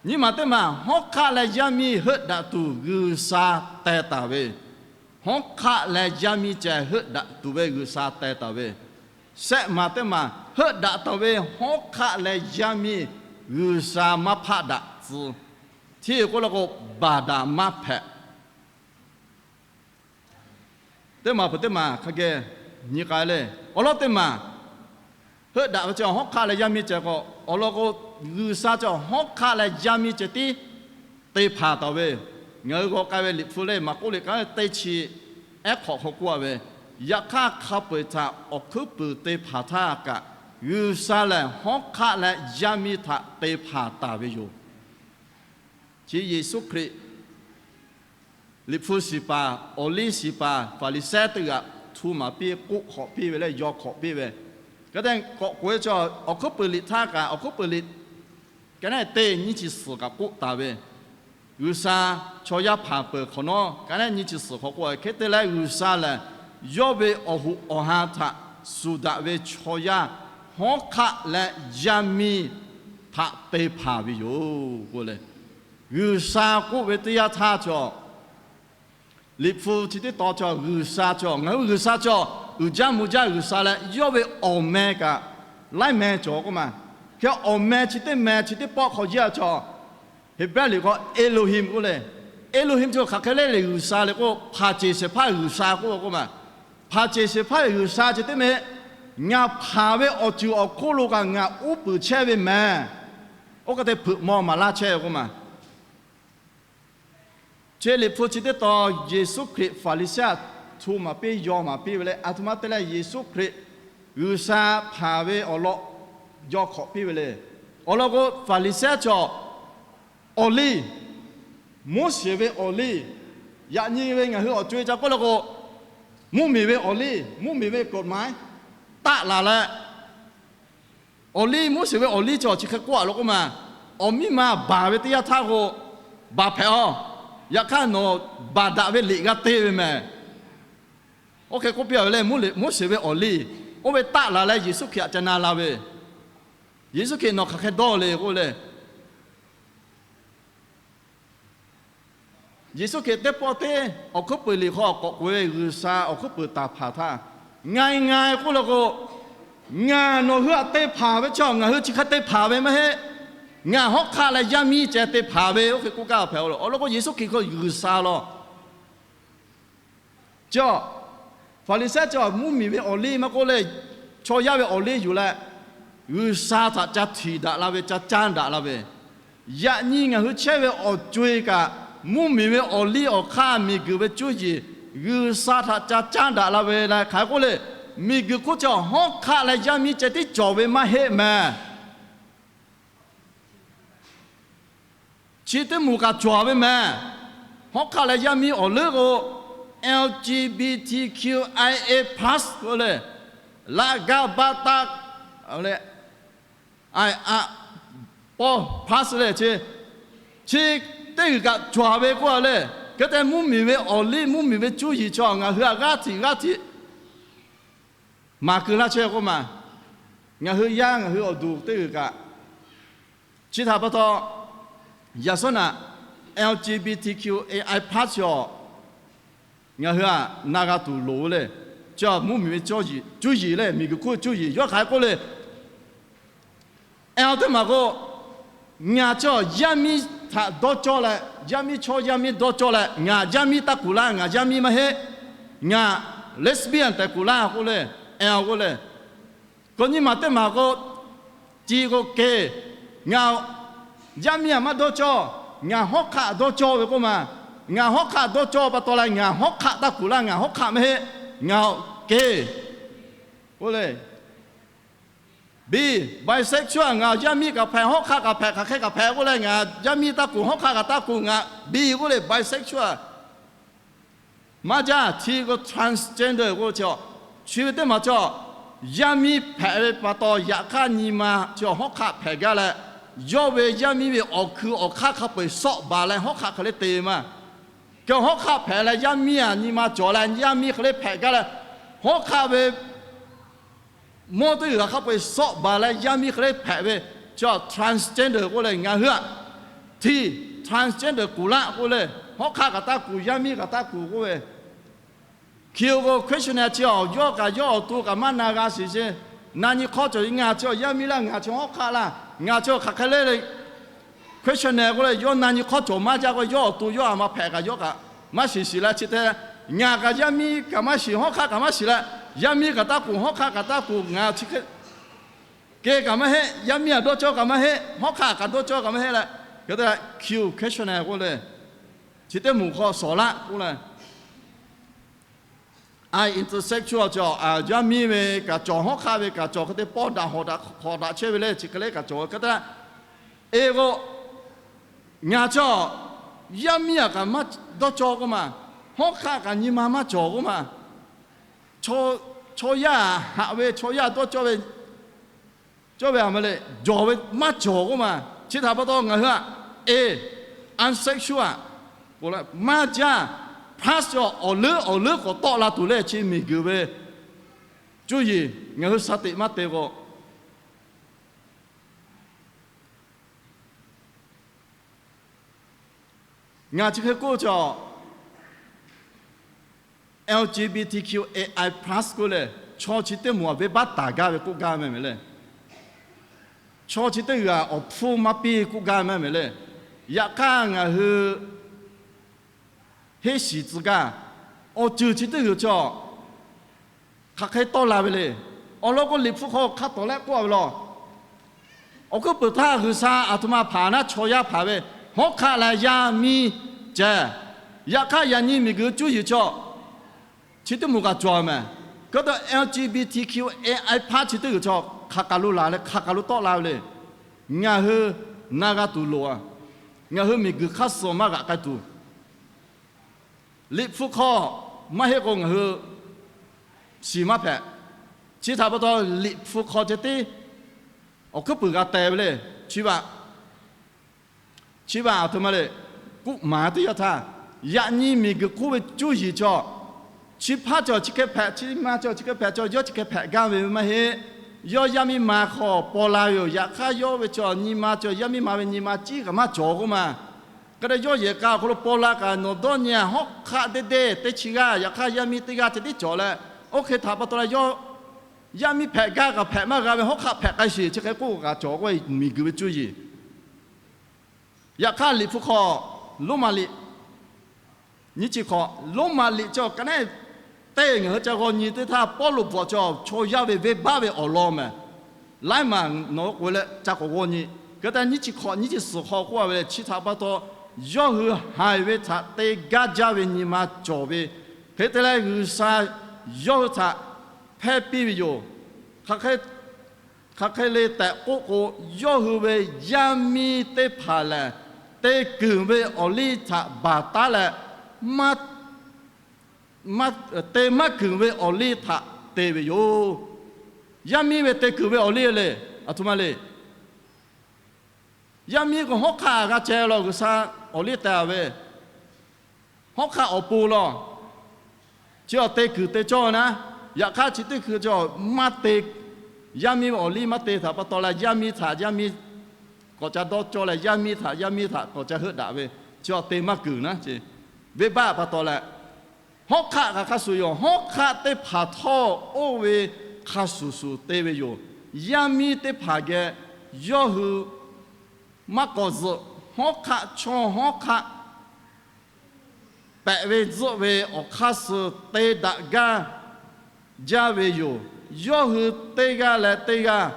Nyiˇ maˬ teˇ maˬ, hawˉ hk'aˆ leh yaˇ miˇ heuˆ daꞈ tuˬ G'uiˬsha teh taˍ ve, hawˉ hk'aˆ leh yaˇ miˇ cehˬ heuˆ daꞈ tuˬ ve G'uiˬsha teh taˍ ve, shehˆ maˬ teˇ maˬ, heuˆ daꞈ taˍ ve hawˉ hk'aˆ leh yaˇ miˇ G'uiˬsha maˇ hpaˆ daꞈ tcuh. Hteˇ k'oˆ la k'o, baˬ daꞈ maˇ hpehꞈ. Teˇ maˬ peuˬ teˇ maˬ hk'a geh nyi k'ai le. Awˬ lawn teˇ maˬ, heuˆ daꞈ ve cawˬ hawˉ hk'aˆ leh yaˇ miˇ cehˬ k'o, awˬ lawn k'o, G'uiˬsha cawˬ hawˉ hk'aˆ leh yaˇ miˇ cehˬ tiˉ te hpanˍ taˍ ve, ngaˬ hui g'aw k'ai ve Liꞈ hpu le, Maˍkuˆ liꞈ ka teˇ chi ehˉ hk'awꞈ hk'aw k'oˆ a ve, yaꞈ hk'aˇ hk'a peu-eˬ htaꞈ awˬ hkuiˉ puiˍ te hpanˍ htaˇ kaꞈ, G'uiˬsha lehˬ hawˉ hk'aˆ leh yaˇ miˇ htaꞈ te hpanˍ taˍ ve yoˬ. Chi Yeˍsuˆ Hkriꞈ Liꞈ hpu shiˍ paˍ, awˬ liˇ shiˍ paˍ Hpaˍriˍsehˇ teˇ g'aꞈ htu maˍ piˇ k'oˆ hk'awꞈ piˇ ve le, yaw hk'awꞈ piˇ ve. Ka te k'awꞈ k'oꞈ-e cawˬ, awˬ hkuiˉ puiˍ liꞈ htaˇ kaꞈ, awˬ hkuiˉ puiˍ liꞈ ka neˉ teˇ nyiˇ chi suhˍ kaꞈ k'oˆ taˍ ve, G'uiˬsha chaw yaˇ hpanˍ peuˬ hk'awꞈ nawˉ, ka neˉ nyiˇ chi suhˍ hk'aw k'oˆ ve, hk'e te leh G'uiˬsha lehˬ yawˇ ve awˬ hoꞈ awˬ han htaꞈ shuˍ daꞈ ve chaw yaˇ hawˉ hk'aˆ leh yaˇ miˇ htaꞈ te hpanˍ ve yoˬ k'oˆ le. G'uiˬsha k'oˆ ve teˇ yanˇ htaˇ cawˬ, Liꞈ hpu chi teˇ tawn cawˬ, G'uiˬsha cawˬ, ngaˬ hui G'uiˬsha cawˬ, uiˍ jaˇ mvuh jaˇ G'uiˬsha leh yawˇ ve awˬ meh kaꞈ laiˉ meh cawˬ k'oˆ ma. Hk'e awˬ meh chi teˇ meh chi teˇ pawˆ hk'aw yaˇ cawˬ, Heˍbrehˇ liꞈ hk'aw Elohim k'oˆ le. Elohim cawˬ hk'aˬ hk'e le le G'uiˬsha le k'o, hpanˍ ceˬ shehˍ hpaˇ G'uiˬsha k'oˆ k'oˆ ma. Hpanˍ ceˬ shehˍ hpaˇ G'uiˬsha chi teˇ meh, ngaˬ hpanˍ ve awˬ ceuˬ awˬ hk'oˆ lo kaꞈ ngaˬ uˉ peunˍ chehˇ ve mehˍ. Oˇ hk'e te hpeuꞈ maw maˍ laˇ chehˇ ve k'oˆ ma. Chi Liꞈ hpu chi teˇ tawn Yeˍsuˆ Hkriꞈ Faˍriˍsehˇ htaꞈ hto maˍ piˇ yaw maˍ piˇ ve leh, aˬ htoꞈ ma te leh Yeˍsuˆ Hkriꞈ G'uiˬsha hpanˍ ve awˬ lawn yaw hk'awꞈ piˇ ve le. Awˬ lawn k'o, Faˍriˍsehˇ chaw awˬ liˇ, Moˉseˍ ve awˬ liˇ, yaꞈ nyi ve ngaˬ hui awˬ co-e ca k'oˆ le k'o, mvuhˇmiˬ ve awˬ liˇ, mvuhˇmiˬ ve กฎหมาย taˆ laˬ leh, awˬ liˇ, Moˉseˍ ve awˬ liˇ chaw chi hk'e k'oˆ a law k'oˆ ma, awˬ miˇ ma baˬ ve teˇ yanˇ htaˇ k'o, baˬ hpehꞈ-aw. Yaꞈ hk'aˇ nawˬ baˬ daꞈ ve liꞈ g'a te ve mehˍ. Oˇ hk'e k'oˆ piˇ a ve le, Moˉseˍ ve awˬ liˇ oˇ ve taˆ laˬ leh Yeˍsuˆ Hkriꞈ htaꞈ ca na la ve, Yeˍsuˆ Hkriꞈ nawˬ hk'aˬ hk'e dawˇ le k'oˆ le. Yeˍsuˆ Hkriꞈ teˇ pawˆ teˇ awˬ hkuiˉ peuˬ liꞈ hk'aw k'awꞈ k'oꞈ-e ve G'uiˬsha awˬ hkuiˉ peuˬ taˍ hpanˍ htaˇ, ngaˬ ngaˬ k'oˆ le k'o, ngaˬ nawˬ hui htaꞈ te hpanˍ ve chi ngaˬ hui chi hk'e te hpanˍ ve maˇ heˆ. Ngaˬ hawˉ hk'aˆ leh yaˇ miˇ ceh te hpanˍ ve, oˇ hk'e k'oˆ gaˇ hpehꞈ-o. Awˬ lawn k'o, Yeˍsuˆ Hkriꞈ k'o G'uiˬsha law. Chi Faˍriˍsehˇ chi mvuhˇmiˬ ve awˬ liˇ maˇ k'oˆ leh, chaw yaˇ ve awˬ liˇ yuˬ leh, G'uiˬsha htaꞈ ca htiˍ daꞈ la ve, ca caˇ daꞈ la ve, yaꞈ nyi ngaˬ hui chehˇ ve awˬ co-e kaꞈ, mvuhˇmiˬ ve awˬ liˇ awˬ hk'aˇ miˬguiˬ ve cuˇ yiˍ G'uiˬsha htaꞈ ca caˇ daꞈ la ve leh, hk'aˬ hk'e k'oˆ le, miˬguiˬ hk'oˆ chi hawˉ hk'aˆ leh yaˇ miˇ ceh tiˉ cawˬ ve maˇ heˆ mehˍ. Chi teˇ moˍ kaꞈ cawˬ ve mehˍ. Hawˉ hk'aˆ leh yaˇ miˇ awˬ leuˉ k'o, L G B T Q I A plus k'oˆ le, laꞈ ga ba ta, a le, I a, pawˇ plus le chi, chi teˇ g'uiˬ kaꞈ cawˬ ve k'oˆ a le. Hk'e te mvuhˇmiˬ ve awˬ liˇ, mvuhˇmiˬ ve cuˇ yiˍ chaw ngaˬ hui htaꞈ g'aˇ htiꞈ g'aˇ htiꞈ maˍ keu laˇ chehˇ k'oˆ ma. Ngaˬ hui yaˇ ngaˬ hui awˬ duˬ teˇ g'uiˬ kaꞈ, chi htaꞈ pa taw, yaꞈ shawˉ naꞈ L G B T Q A I plus chaw ngaˬ hui htaꞈ na g'a tuˬ loˍ ve le. Chi mvuhˇmiˬ ve cuˇ yiˍ le, miˬguiˬ hk'oˆ cuˇ yiˍ yawˇ hk'aˬ hk'e k'oˆ le. L teˇ maˬ k'o, ngaˬ chaw yaˇ miˇ htaꞈ dawˇ cawˇ leh, yaˇ miˇ chaw yaˇ miˇ dawˇ cawˇ leh, ngaˬ yaˇ miˇ taˇ kuˬ laˇ, ngaˬ yaˇ miˇ maˇ heˆ, ngaˬ lesbian tehꞈ kuˬ laˇ k'oˆ le, L k'oˆ le. Kawꞈ nyi maˬ teˇ maˬ k'o, T k'o gay, ngaˬ yaˇ miˇ htaꞈ maˇ dawˇ cawˇ, ngaˬ hawˉ hk'aˆ dawˇ cawˇ ve k'oˆ ma. Ngaˬ hawˉ hk'aˆ dawˇ cawˇ pa taw leh ngaˬ hawˉ hk'aˆ taˇ kuˬ laˇ, ngaˬ hawˉ hk'aˆ maˇ heˆ, ngaˬ gay k'oˆ le. Bi, bisexual, ngaˬ yaˇ miˇ kaꞈ hpehꞈ, hawˉ hk'aˆ kaꞈ hpehꞈ, hk'aˬ hk'e kaꞈ hpehꞈ k'oˆ leh, ngaˬ yaˇ miˇ taˇ kuˬ, hawˉ hk'aˆ kaꞈ taˇ kuˬ, ngaˬ bi k'oˆ le, bisexual. Maˇ jaˇ, T k'o transgender k'oˆ chi, chi ve teˇ maˬ chi, yaˇ miˇ hpehꞈ ve pa taw yaꞈ hk'aˇ nyi ma chi hawˉ hk'aˆ hpehꞈ gaˇ leh, yawˇ ve yaˇ miˇ ve awˬ hkui awˬ hk'aˇ hk'a peu-eˬ sawˆ baˬ leh hawˉ hk'aˆ hk'e le te ve maˇ. Keu hawˉ hk'aˆ hpehꞈ leh yaˇ miˇ aꞈ nyi ma cawˬ leh yaˇ miˇ hk'e le hpehꞈ gaˇ leh, hawˉ hk'aˆ ve mawˇ teˇ g'uiˬ hk'a peu-eˬ sawˆ baˬ leh yaˇ miˇ hk'e le hpehꞈ ve chi transgender k'oˆ le. Ngaˬ hui aꞈ T, transgender kuˬ laˇ k'oˆ le. Hawˉ hk'aˆ kaꞈ taˇ kuˬ, yaˇ miˇ kaꞈ taˇ kuˬ k'oˆ ve. Q k'o questionnaire chi awˬ yawˇ kaꞈ yawˇ awˬ to kaꞈ maˇ na g'a shiˍ sheˍ. Na nyi hk'awˇ cawˬ, ngaˬ chi yaˇ miˇ laˇ, ngaˬ chi hawˉ hk'aˆ laˇ, ngaˬ chi hk'aˬ hk'e le le, questionnaire k'oˆ le, yawˇ na nyi hk'awˇ cawˬ maˇ jaˇ k'o, yawˇ awˬ to yawˇ aꞈ ma hpehꞈ kaꞈ yawˇ kaꞈ maˇ shiˍ shiˍ leh chi te, ngaˬ kaꞈ yaˇ miˇ kaꞈ maˇ shiˍ, hawˉ hk'aˆ kaꞈ maˇ shiˍ leh, yaˇ miˇ kaꞈ taˇ kuˬ, hawˉ hk'aˆ kaꞈ taˇ kuˬ, ngaˬ chi hk'e gay kaꞈ maˇ heˆ, yaˇ miˇ aꞈ dawˇ cawˇ kaꞈ maˇ heˆ, hawˉ hk'aˆ kaꞈ dawˇ cawˇ kaꞈ maˇ heˆ leh, hk'e te Q questionnaire k'oˆ le. Chi teˇ moˍ hk'aw shawˍ laˆ k'oˆ le. I intersexual chi yaˇ miˇ ve kaꞈ cawˬ, hawˉ hk'aˆ ve kaꞈ cawˬ, hk'e te pawˇ daꞈ hawˍ daꞈ hk'awꞈ daꞈ chehˇ ve le, chi hk'e le kaꞈ cawˬ ve hk'e te. E k'o, ngaˬ chi yaˇ miˇ aꞈ kaꞈ maˇ dawˇ cawˇ k'oˆ ma, hawˉ hk'aˆ kaꞈ nyi ma maˇ cawˬ k'oˆ ma, chaw yaˇ haꞈ ve chaw yaˇ dawˇ cawˇ ve cawˇ ve aꞈ ma le, jawˬ ve maˇ cawˬ k'oˆ ma. Chi htaꞈ pa taw ngaˬ hui aꞈ, e, unsexual, maˇ jaˇ, plus awˬ leuˉ awˬ leuˉ k'awꞈ tawˆ la tuˬ le, chi miˬguiˬ ve cuˇ yiˍ ngaˬ hui sha teꞈ maˇ te k'o, ngaˬ chi hk'e k'oˆ chi, L G B T Q A I plus k'oˆ leh, chaw chi teˇ moˍ aꞈ venˇbaˆ taˍ gaˇ ve k'oˆ gaˇ mehˍ mehˍ le. Chaw chi teˇ g'aˇ awˬ hpfuhˇ maˇ piˇ k'oˆ gaˇ mehˍ mehˍ le. Yaꞈ hk'aˇ ngaˬ hui heˆ shiˍ tcuh gaˇ. Awˬ ceuˬ chi teˇ g'uiˬ chaw hk'aˬ hk'e tawˆ la ve le. Awˬ lawn k'o, Liꞈ hpu hk'aw hk'a tawˍ leh k'oˆ a ve law. Awˬ hkuiˉ peuˬ htaˇ G'uiˬsha aˬ htoꞈ ma hpanˍ naˉ chaw yaˇ hpanˍ ve, hawˉ hk'aˆ leh yaˇ miˇ ceh, Yaꞈ hk'aˇ, yaꞈ nyi miˬguiˬ cuˇ yiˍ chaw chi teˇ moˍ kaꞈ cawˬ mehˍ. Hk'e te L G B T Q A I hpaˇ chi teˇ g'uiˬ chaw hk'aˬ kaˬ lo laˬ leh hk'aˬ kaˬ lo tawˆ la ve le. Ngaˬ hui na g'a tuˬ loˍ a. Ngaˬ hui miˬguiˬ hk'aˇ suh maˇ g'aꞈ k'ai tuˬ, Liꞈ hpu hk'aw maˇ heˆ k'o ngaˬ hui shiˍ maˇ hpehꞈ. Chi htaꞈ pa taw, Liꞈ hpu hk'aw ceh tiˉ awˬ hkuiˉ puiˍ g'a teh ve le. Chi vaꞈ, chi vaꞈ aˬ htoꞈ ma le. Kuˆ maˍ teˇ yanˇ htaˇ, yaꞈ nyi miˬguiˬ hk'oˆ ve cuˇ yiˍ chaw, chi hpaˇ chaw chi hk'e hpehꞈ, chi ma chaw chi hk'e hpehꞈ, chaw yawˇ chi hk'e hpehꞈ gaˇ ve maˇ heˆ. Yawˇ yaˇ miˇ ma hk'aw paw la ve yoˬ. Yaꞈ hk'aˇ, yawˇ ve chaw nyi ma chaw, yaˇ miˇ ma ve nyi ma ciˉ kaꞈ maˇ cawˬ k'oˆ ma. Hk'e te yawˇ yehˬ k'a awˬ hk'aw lo paw la kaꞈ nawˬ dawˇ nyi a, hawˉ hk'aˆ deˇ deˇ teˇ chi g'aˇ, yaꞈ hk'aˇ yaˇ miˇ teˇ g'aˇ ceh tiˉ cawˬ leh, oˇ hk'e htaꞈ pa taw leh yawˇ yaˇ miˇ hpehꞈ gaˇ kaꞈ hpehꞈ maˇ g'a ve, hawˉ hk'aˆ hpehꞈ k'ai sheˍ, chi hk'e k'oˆ kaꞈ cawˬ k'oˆ ve miˬguiˬ ve cuˇ yiˍ. Yaꞈ hk'aˇ, Liꞈ hpu hk'aw Roˉmaꞈ liꞈ nyiˇ chi hk'awꞈ, Roˉmaꞈ liꞈ chi awˬ ka neˉ teˇ ngaˬ hui ca g'aw nyi teˇ htaˇ, Pawˇluꞈ bvuhꞈ chaw chaw yaˇ ve venˇbaˆ ve awˬ lawn mehˍ. Laiˉ maˬ nawˬ hui k'oꞈ e leh ca k'awꞈ g'aw nyi. Hk'e te nyiˇ chi hk'awꞈ nyiˇ chi suhˍ hk'aw k'oˆ a ve leh, chi htaꞈ pa taw yawˇ hui haiˬ ve htaꞈ te gaˇ jaˇ ve nyi ma cawˬ ve, hk'e te leh G'uiˬsha yawˇ hui htaꞈ hpehˇ piˇ ve yoˬ. Hk'aˬ hk'e le tehꞈ k'oˆ k'o, yawˇ hui ve yaˇ miˇ teˇ hpaˍ lehˬ, te kuiˬ ve awˬ liˇ htaꞈ baˬ taˉ leh, maˇ, te maˇ kuiˬ ve awˬ liˇ htaꞈ te ve yoˬ. Yaˇ miˇ ve te kuiˬ ve awˬ liˇ le, aˬ htoꞈ ma le. Yaˇ miˇ k'o hawˉ hk'aˆ g'a ceh law, G'uiˬsha awˬ liˇ teh a ve, hawˉ hk'aˆ awˬ pon law. Chi awˬ te kuiˬ te cawˇ naˉ, yaꞈ hk'aˇ chi teˇ hkui cawˬ maˇ te. Yaˇ miˇ ve awˬ liˇ maˇ te htaꞈ pa taw leh, yaˇ miˇ htaꞈ yaˇ miˇ k'awꞈ ca dawˇ cawˇ leh, yaˇ miˇ htaꞈ yaˇ miˇ htaꞈ k'awꞈ ca heuˆ daꞈ ve, chi awˬ te maˇ kuiˬ naˉ ce. Venˇbaˆ pa taw leh, hawˉ hk'aˆ kaꞈ hk'a shuˍ yoˬ. Hawˉ hk'aˆ teˇ hpaˍ htawˇ oˇ ve hk'a shuˍ shuˍ te ve yoˬ. Yaˇ miˇ teˇ hpaˍ geh yawˇ hui maˇ k'awꞈ zuhꞈ. Hawˉ hk'aˆ chaw hawˉ hk'aˆ pehꞈ ve tzuhˆ ve awˬ hk'aˇ suh te daꞈ gaˇ jaˇ ve yoˬ. Yawˇ hui teˇ g'aˇ leh teˇ g'aˇ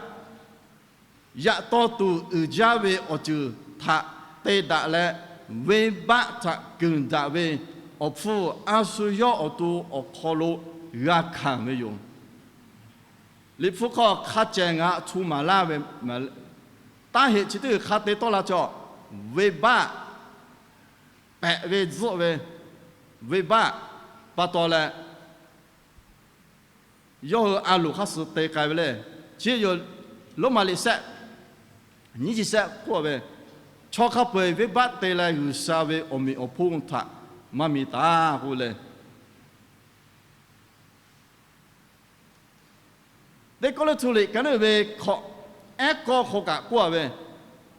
yaꞈ taw tuˬ uiˍ jaˇ ve awˬ ceuˬ htaꞈ te daꞈ leh, venˇbaˆ htaꞈ keunˍ daꞈ ve awˬ hpfuhˇ a shu yawˇ awˬ to awˬ hk'aw lo g'a hkanˍ ve yoˬ. Liꞈ hpu hk'aw hk'a cehˬ ngaˬ htu maˍ laˇ ve, taˇ heꞈ chi teˇ g'uiˬ hk'a te tawˆ la cawˬ. Venˇbaˆ pehꞈ ve tzuhˆ ve, venˇbaˆ pa taw leh yawˇ hui a loˍ hk'a shuˍ te k'ai ve le. Chi yoˬ, Roˉmaꞈ liꞈ shehˆ nyiˇ chi shehˆ k'oˆ ve, chaw hk'a peu-eˬ venˇbaˆ te leh G'uiˬsha ve awˬ meꞈ awˬ hponˇ htaꞈ maˇ mi taˍ k'oˆ le. Teˇ Kawˇrenˍhtuˆ liꞈ ka naˉ uiˍ ve hkawꞈ ehˉ kawˇ hk'aw kaꞈ k'oˆ a ve,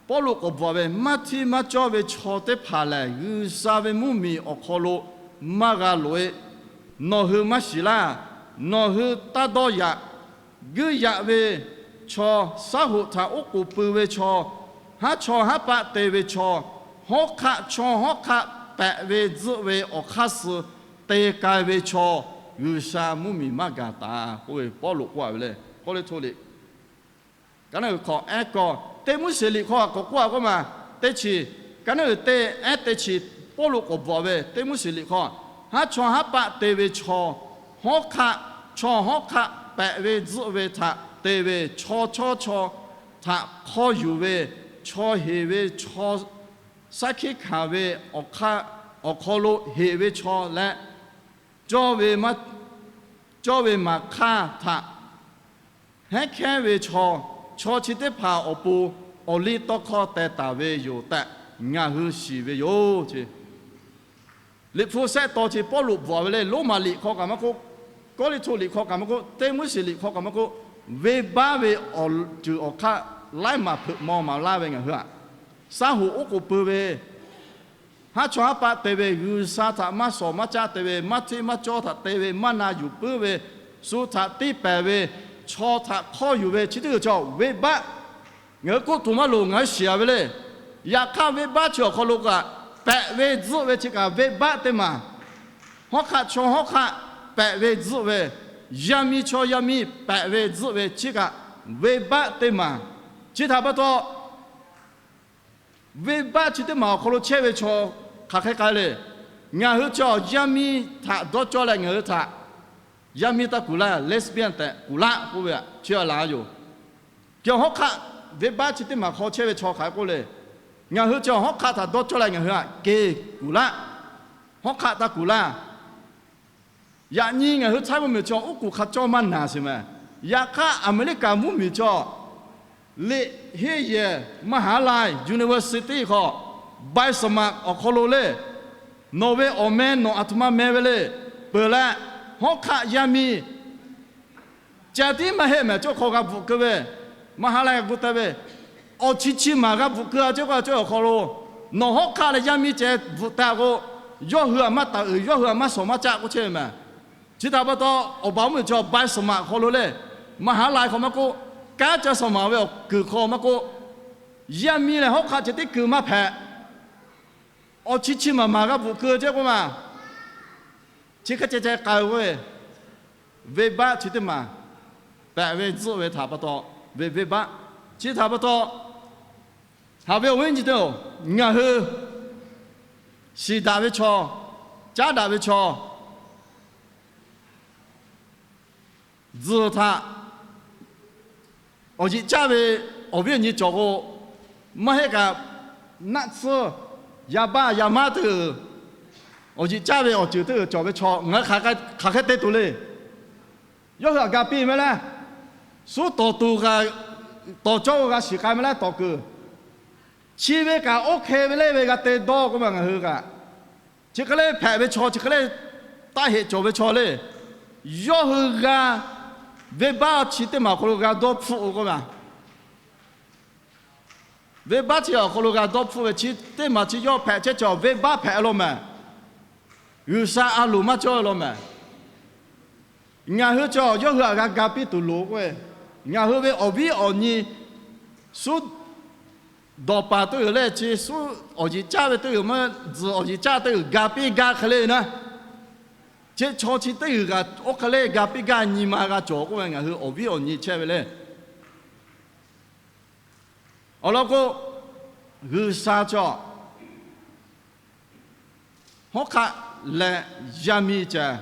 Pawˇluꞈ k'awꞈ bvuhꞈ ve, maˇ hteˇ maˇ cawˇ ve chaw teˇ hpaˍ lehˬ, G'uiˬsha ve mvuhˇmiˬ awˬ hk'aw lo maˇ g'a loꞈ e. Nawˬ hui maˇ shiˍ laˇ. Nawˬ hui taˇ dawˇ yaꞈ. Guiˇ yaꞈ ve chaw, shaˉ hoꞈ htaꞈ oˉ k'oˍ pui ve chaw, haˉ chaw haˉ paˆ te ve chaw, hawˉ hk'aˆ chaw hawˉ hk'aˆ pehꞈ ve tzuhˆ ve awˬ hk'aˇ suh te k'ai ve chaw, G'uiˬsha mvuhˇmiˬ maˇ gaˬ taˍ k'oˆ ve Pawˇluꞈ k'oˆ a ve le. Kawˇrenˍhtuˆ liꞈ ka naˉ uiˍ hkawꞈ ehˉ kawˇ, Teˇ Moˉseˍ liꞈ hk'aw k'awꞈ k'oˆ a k'oˆ ma, teˇ chi, ka naˉ uiˍ teˇ ehˉ teˇ chi, Pawˇluꞈ k'awꞈ bvuhꞈ ve, Teˇ Moˉseˍ liꞈ hk'aw, haˉ chaw haˉ paˆ te ve chaw, hawˉ hk'aˆ, chaw hawˉ hk'aˆ pehꞈ ve tzuhˆ ve htaꞈ te ve chaw, chaw chaw htaꞈ hk'aw yuˬ ve, chaw heˍ ve chaw, shaˉ hkiˆ hkanˍ ve awˬ hk'aˇ, awˬ hk'aw lo heˍ ve chaw leh, cawˇ ve maˇ, cawˇ ve maˍ hk'aˇ htaꞈ heˉ hkehˉ ve chaw, chaw chi teˇ hpaˍ awˬ pon awˬ liˇ tawˇ hkawˇ teh taˍ ve yoˬ tehꞈ ngaˬ hui shiˍ ve yoˬ ce. Liꞈ hpu shehˆ taw chi Pawˇluꞈ bvuhꞈ ve le. Roˉmaꞈ liꞈ hk'aw kaꞈ maˇ k'oˆ, Kawˇrenˍhtuˆ liꞈ hk'aw kaꞈ maˇ k'oˆ, Teˇ Moˉseˍ liꞈ hk'aw kaꞈ maˇ k'oˆ, venˇbaˆ ve awˬ ceuˬ awˬ hk'aˇ laiˉ maˬ hpeuꞈ maw maˍ laˇ ve ngaˬ hui a, shaˉ hoꞈ oˉ k'oˍ pui ve, haˉ chaw haˉ paˆ te ve, G'uiˬsha htaꞈ maˇ shawˍ maˇ caˆ te ve, maˇ hteˇ maˇ cawˇ htaꞈ te ve, maˇ na yuˬ puiˉ ve, shu htaꞈ tiˇ pehˍ ve, chaw htaꞈ hk'awˇ yuˬ ve, chi teˇ g'uiˬ chaw venˇbaˆ. Ngaˬ hui k'oˆ tuˬ maˇ loˍ, ngaˬ hui shiˍ a ve le. Yaꞈ hk'aˇ, venˇbaˆ chi awˬ hk'aw lo kaꞈ pehꞈ ve tzuhˆ ve chi kaꞈ venˇbaˆ teˇ maˬ. Hawˉ hk'aˆ chaw hawˉ hk'aˆ pehꞈ ve tzuhˆ ve, yaˇ miˇ chaw yaˇ miˇ pehꞈ ve tzuhˆ ve chi kaꞈ venˇbaˆ teˇ maˬ. Chi htaꞈ pa taw, venˇbaˆ chi teˇ maˬ awˬ hk'aw lo chehˇ ve chaw hk'aˬ hk'e k'ai le. Ngaˬ hui chi yaˇ miˇ htaꞈ dawˇ cawˇ leh ngaˬ hui htaꞈ yaˇ miˇ taˇ kuˬ laˇ, lesbian tehꞈ kuˬ laˇ k'oˆ ve aꞈ, chi a laˬ yoˬ. Hk'e hawˉ hk'aˆ venˇbaˆ chi teˇ maˬ hk'aw chehˇ ve chaw hk'aˬ hk'e k'oˆ le, ngaˬ hui chi hawˉ hk'aˆ htaꞈ dawˇ cawˇ leh ngaˬ hui aꞈ gay kuˬ laˇ, hawˉ hk'aˆ taˇ kuˬ laˇ. Yaꞈ nyi ngaˬ hui htaˇ mvuhˇmiˬ chi awˬ uˉ k'oˍ hk'a cawˇ maˇ naˬ sheˍ mehˍ. Yaꞈ hk'aˇ, Aˍmeˍriˆkaˍ mvuhˇmiˬ chi liꞈ henˇ yehˬ มหาลัย university hk'aw ใบสมัคร awˬ hk'aw lo le, nawˬ ve awˬ meh nawˬ aˬ htoꞈ ma meh ve le, peuˬ leh, hawˉ hk'aˆ yaˇ miˇ ca tiˉ maˇ heˆ mehˍ, cawˇ hk'aw g'a bvuhꞈ keu ve, มหาลัย g'a gu te ve, awˬ chi chi maˬ g'a bvuhꞈ keu a cawˇ k'o a cawˇ awˬ hk'aw lo, nawˬ hawˉ hk'aˆ leh yaˇ miˇ ceh bvuhꞈ te k'o, yawˇ hui aꞈ maˇ taˍ uiˍ, yawˇ hui aꞈ maˇ shawˍ maˇ caˆ k'oˆ chehˇ ve mehˍ. Chi htaꞈ pa taw, awˬ baˬ mvuhˇmiˬ chi ใบสมัคร hk'aw lo le, มหาลัย hk'aw maˇ k'oˆ, kanˉ ca shawˍ maˍ ve awˬ kuiˬ hk'aw maˇ k'oˆ, yaˇ miˇ leh hawˉ hk'aˆ ceh tiˉ keu maˇ hpehꞈ. Awˬ chi chi maˬ maˬ g'a bvuhꞈ keu ceh k'oˆ maˬ, chi hk'e ceh ceh k'ai ve k'o, venˇbaˆ chi teˇ maˬ pehꞈ ve tzuhˆ ve htaꞈ pa taw, ve venˇbaˆ chi htaꞈ pa taw, haꞈ ve awˬ viˉ awˬ nyi teˇ-oˬ, ngaˬ hui shiˍ daꞈ ve chaw, caˉ daꞈ ve chaw, tzuhˬ htaꞈ awˬ yeꞈ caˇ ve awˬ viˉ awˬ nyi cawˬ k'o, maˇ heˆ kaꞈ naˆ tsuhˇ, yaˇ baˆ yaˇ maˉ teˇ g'uiˬ awˬ yeꞈ caˇ ve awˬ ceuˬ teˇ g'uiˬ cawˬ ve chaw ngaˬ hui hk'aˬ hk'e te tuˬ le. Yawˇ hui aꞈ ga piˇ meh leh, suˉ tawˍ tuˬ kaꞈ tawˍ cawˇ g'a shiˍ k'ai meh leh tawˍ kuiˬ, chi ve kaꞈ oˇ hk'e ve le ve g'a te dawˇ k'oˆ ve ngaˬ hui kaꞈ, chi hk'e le hpehꞈ ve chaw, chi hk'e le taˇ heꞈ cawˬ ve chaw le, yawˇ hui g'a venˇbaˆ chi teˇ maˬ awˬ hk'aw lo g'a dawˇ hpfuhˆ k'oˆ ve, venˇbaˆ chi awˬ hk'aw lo g'a dawˇ hpfuhˆ ve chi teˇ maˬ chi yawˇ hpehꞈ chehˇ cawˬ venˇbaˆ hpehꞈ law mehˍ. G'uiˬsha a loˍ maˇ cawˇ ve law mehˍ. Ngaˬ hui cawˬ yawˇ hui aꞈ g'a ga piˇ tuˬ loˍ k'oˆ ve, ngaˬ hui ve awˬ viˉ awˬ nyi suˉ dawˬ paˍ teˇ g'uiˬ le, chi suˉ awˬ yeꞈ caˇ ve teˇ g'uiˬ maˇ tzuhˬ awˬ yeꞈ caˇ teˇ g'uiˬ ga piˇ gaˇ hk'e le naˉ, chi chaw chi teˇ g'uiˬ kaꞈ oˇ hk'e le ga piˇ gaˇ nyi ma g'a cawˬ k'oˆ ve ngaˬ hui awˬ viˉ awˬ nyi chehˇ ve le. Awˬ lawn k'o, G'uiˬsha cawˬ hawˉ hk'aˆ leh yaˇ miˇ ceh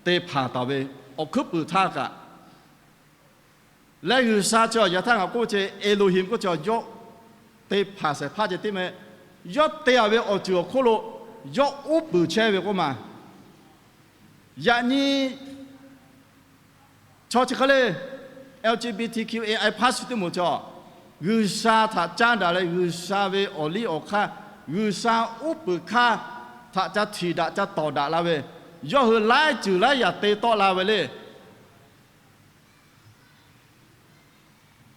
te hpanˍ taˍ ve awˬ hkuiˉ puiˍ htaˇ kaꞈ, leh G'uiˬsha cawˬ yaꞈ htaˇ ngaˬ k'oˆ ve chi Elohim k'oˆ cawˬ yawˇ te hpanˍ shehˍ hpaˇ ceh tiˉ meh, yawˇ te a ve awˬ ceuˬ awˬ hk'oˆ lo yawˇ uˉ peunˍ chehˇ ve k'oˆ maˬ. Yaꞈ nyi chaw chi hk'e le, LGBTQAI plus chi teˇ moˍ cawˬ, G'uiˬsha htaꞈ caˇ daꞈ leh G'uiˬsha ve awˬ liˇ awˬ hk'aˇ, G'uiˬsha uˉ peunˍ hkanˇ htaꞈ ca htiˍ daꞈ ca tawˍ daꞈ la ve, yawˇ hui laiˉ ceuˬ laiˉ yaꞈ te tawˆ la ve le.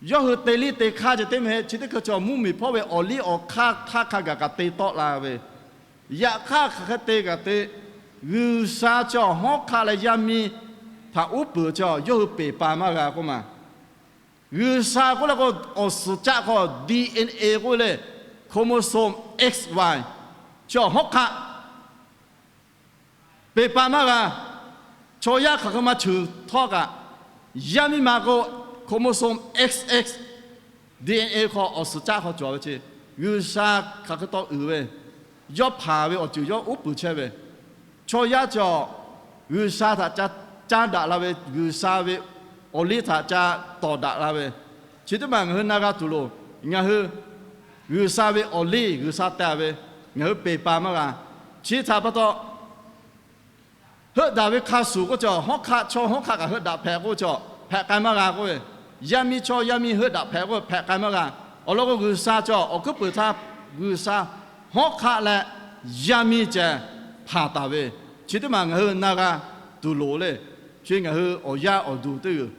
Yawˇ hui te liˇ te hkanˇ ceh tiˉ meh, chi teˇ hkui cawˬ mvuhˇmiˬ hpawˇ ve awˬ liˇ awˬ hk'aˇ hk'aˇ hk'a gaˬ kaꞈ te tawˆ la ve, yaꞈ hk'aˇ hk'aˬ hk'e te kaꞈ te, G'uiˬsha cawˬ hawˉ hk'aˆ leh yaˇ miˇ htaꞈ uˉ peunˍ cawˬ yawˇ hui peˬ pa maˇ g'a k'oˆ maˬ. G'uiˬsha k'oˆ leh k'o, awˬ suhˍ caˆ hk'aw DNA k'oˆ ve le, chromosome X Y cawˬ hawˉ hk'aˆ peˬ pa maˇ g'a. Chaw yaˇ hk'aˬ hk'e ma cheuˬ htawˇ kaꞈ, yaˇ miˇ ma k'o, chromosome X X DNA hk'aw awˬ suhˍ caˆ hk'aw cawˬ ve chi, G'uiˬsha hk'aˬ hk'e taw uiˍ ve, yawˇ hpanˍ ve awˬ ceuˬ yawˇ uˉ peunˍ chehˇ ve, chaw yaˇ cawˬ G'uiˬsha htaꞈ ca caˇ daꞈ la ve, G'uiˬsha ve awˬ liˇ htaꞈ ca tawˍ daꞈ la ve, chi teˇ maˬ ngaˬ hui na g'a tuˬ loˬ. Ngaˬ hui G'uiˬsha ve awˬ liˇ G'uiˬsha te ve, ngaˬ hui peˬ pa maˇ g'a. Chi htaꞈ pa taw, heuˆ daꞈ ve hk'a shuˍ k'oˆ cawˬ hawˉ hk'aˆ, chaw hawˉ hk'aˆ kaꞈ heuˆ daꞈ hpehꞈ k'oˆ cawˬ hpehꞈ k'ai maˇ g'a k'oˆ ve, yaˇ miˇ chaw yaˇ miˇ heuˆ daꞈ hpehꞈ k'oˆ hpehꞈ k'ai maˇ g'a. Awˬ lawn k'o, G'uiˬsha cawˬ awˬ hkuiˉ puiˍ htaˇ G'uiˬsha hawˉ hk'aˆ leh yaˇ miˇ ceh hpanˍ taˍ ve, chi teˇ maˬ ngaˬ hui na g'a tuˬ loˍ le. Chi ngaˬ hui awˬ yaˇ awˬ duˬ teˇ g'uiˬ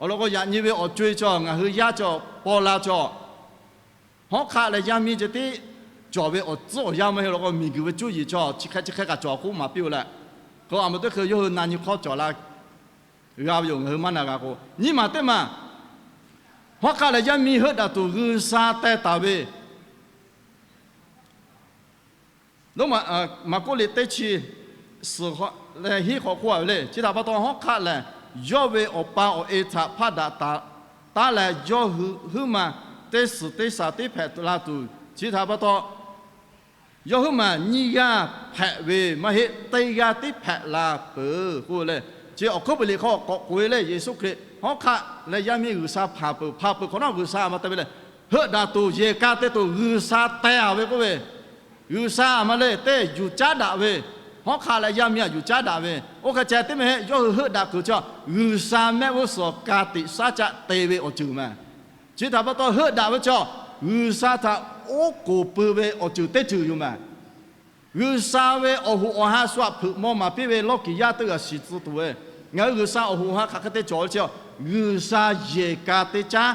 Awˬ lawn k'o, yaꞈ nyi ve awˬ co-e cawˬ ngaˬ hui yaˇ cawˬ paw la cawˬ, hawˉ hk'aˆ leh yaˇ miˇ ceh tiˉ cawˬ ve awˬ tcuhˉ awˬ yanˇ maˇ heˆ. Awˬ lawn k'o, miˬguiˬ ve cuˇ yiˍ cawˬ chi hk'e chi hk'e kaꞈ cawˬ k'oˆ maˍ piˇ-oˆ leh, k'o a ma teˇ hkui yawˇ hui na nyi hk'awˇ cawˬ la g'a ve yoˬ. Ngaˬ hui maˇ na g'a k'o, nyiˇ maˬ teˇ maˬ hawˉ hk'aˆ leh yaˇ miˇ heuˆ daꞈ tuˬ G'uiˬsha teh taˍ ve Maˍkoˆ liꞈ teˇ chi suhˍ leh hiˉ hk'awꞈ k'oˆ a ve le. Chi htaꞈ pa taw, hawˉ hk'aˆ lehˬ, yawˇ ve awˬ pa awˬ e htaꞈ hpaˆ daꞈ taˍ taˉ leh, yawˇ hui huiˉ ma teˇ suhˍ teˇ shaˍ teˇ hpehꞈ la tuˬ, chi htaꞈ pa taw, Yawˇ huiˉ maˬ nyiˇ g'aˇ hpehꞈ ve maˇ heˆ, teˇ g'aˇ tiˉ hpehꞈ la peuˬ k'oˆ ve le. Chi awˬ hk'oˆ puiˍ liꞈ hk'aw k'awꞈ k'oꞈ e le, Yeˍsuˆ Hkriꞈ hawˉ hk'aˆ leh yaˇ miˇ G'uiˬsha hpanˍ peuˬ, hpanˍ peuˬ hk'awꞈ nawˉ G'uiˬsha a ma te ve le. Heuˆ daꞈ tuˬ yehˬ ka te tuˬ G'uiˬsha teh a ve k'oˆ ve, G'uiˬsha a ma le teˇ yuˬ caˉ daꞈ ve, hawˉ hk'aˆ leh yaˇ miˇ a yuˬ caˉ daꞈ ve, oˇ hk'e ceh teˇ meh heˆ, yawˇ hui heuˆ daꞈ kuiˬ chi G'uiˬsha mehˆ g'uˇ suhˍ ka tiꞈ shaˉ caˆ te ve awˬ ceuˬ maˬ. Chi htaꞈ pa taw heuˆ daꞈ ve chi G'uiˬsha htaꞈ oˉ k'oˍ pui ve awˬ ceuˬ teˇ ceuˬ yoˬ maˬ. G'uiˬsha ve awˬ hoꞈ awˬ ha shu aꞈ hpeuꞈ maw maˍ piˇ ve lawˇ kiˍ yaˇ teˇ g'aˇ shiˍ tcuh tuˬ ve, ngaˬ hui G'uiˬsha awˬ hoꞈ awˬ ha hk'aˬ hk'e te cawˬ ve chi, G'uiˬsha yehˬ ka teˇ caˉ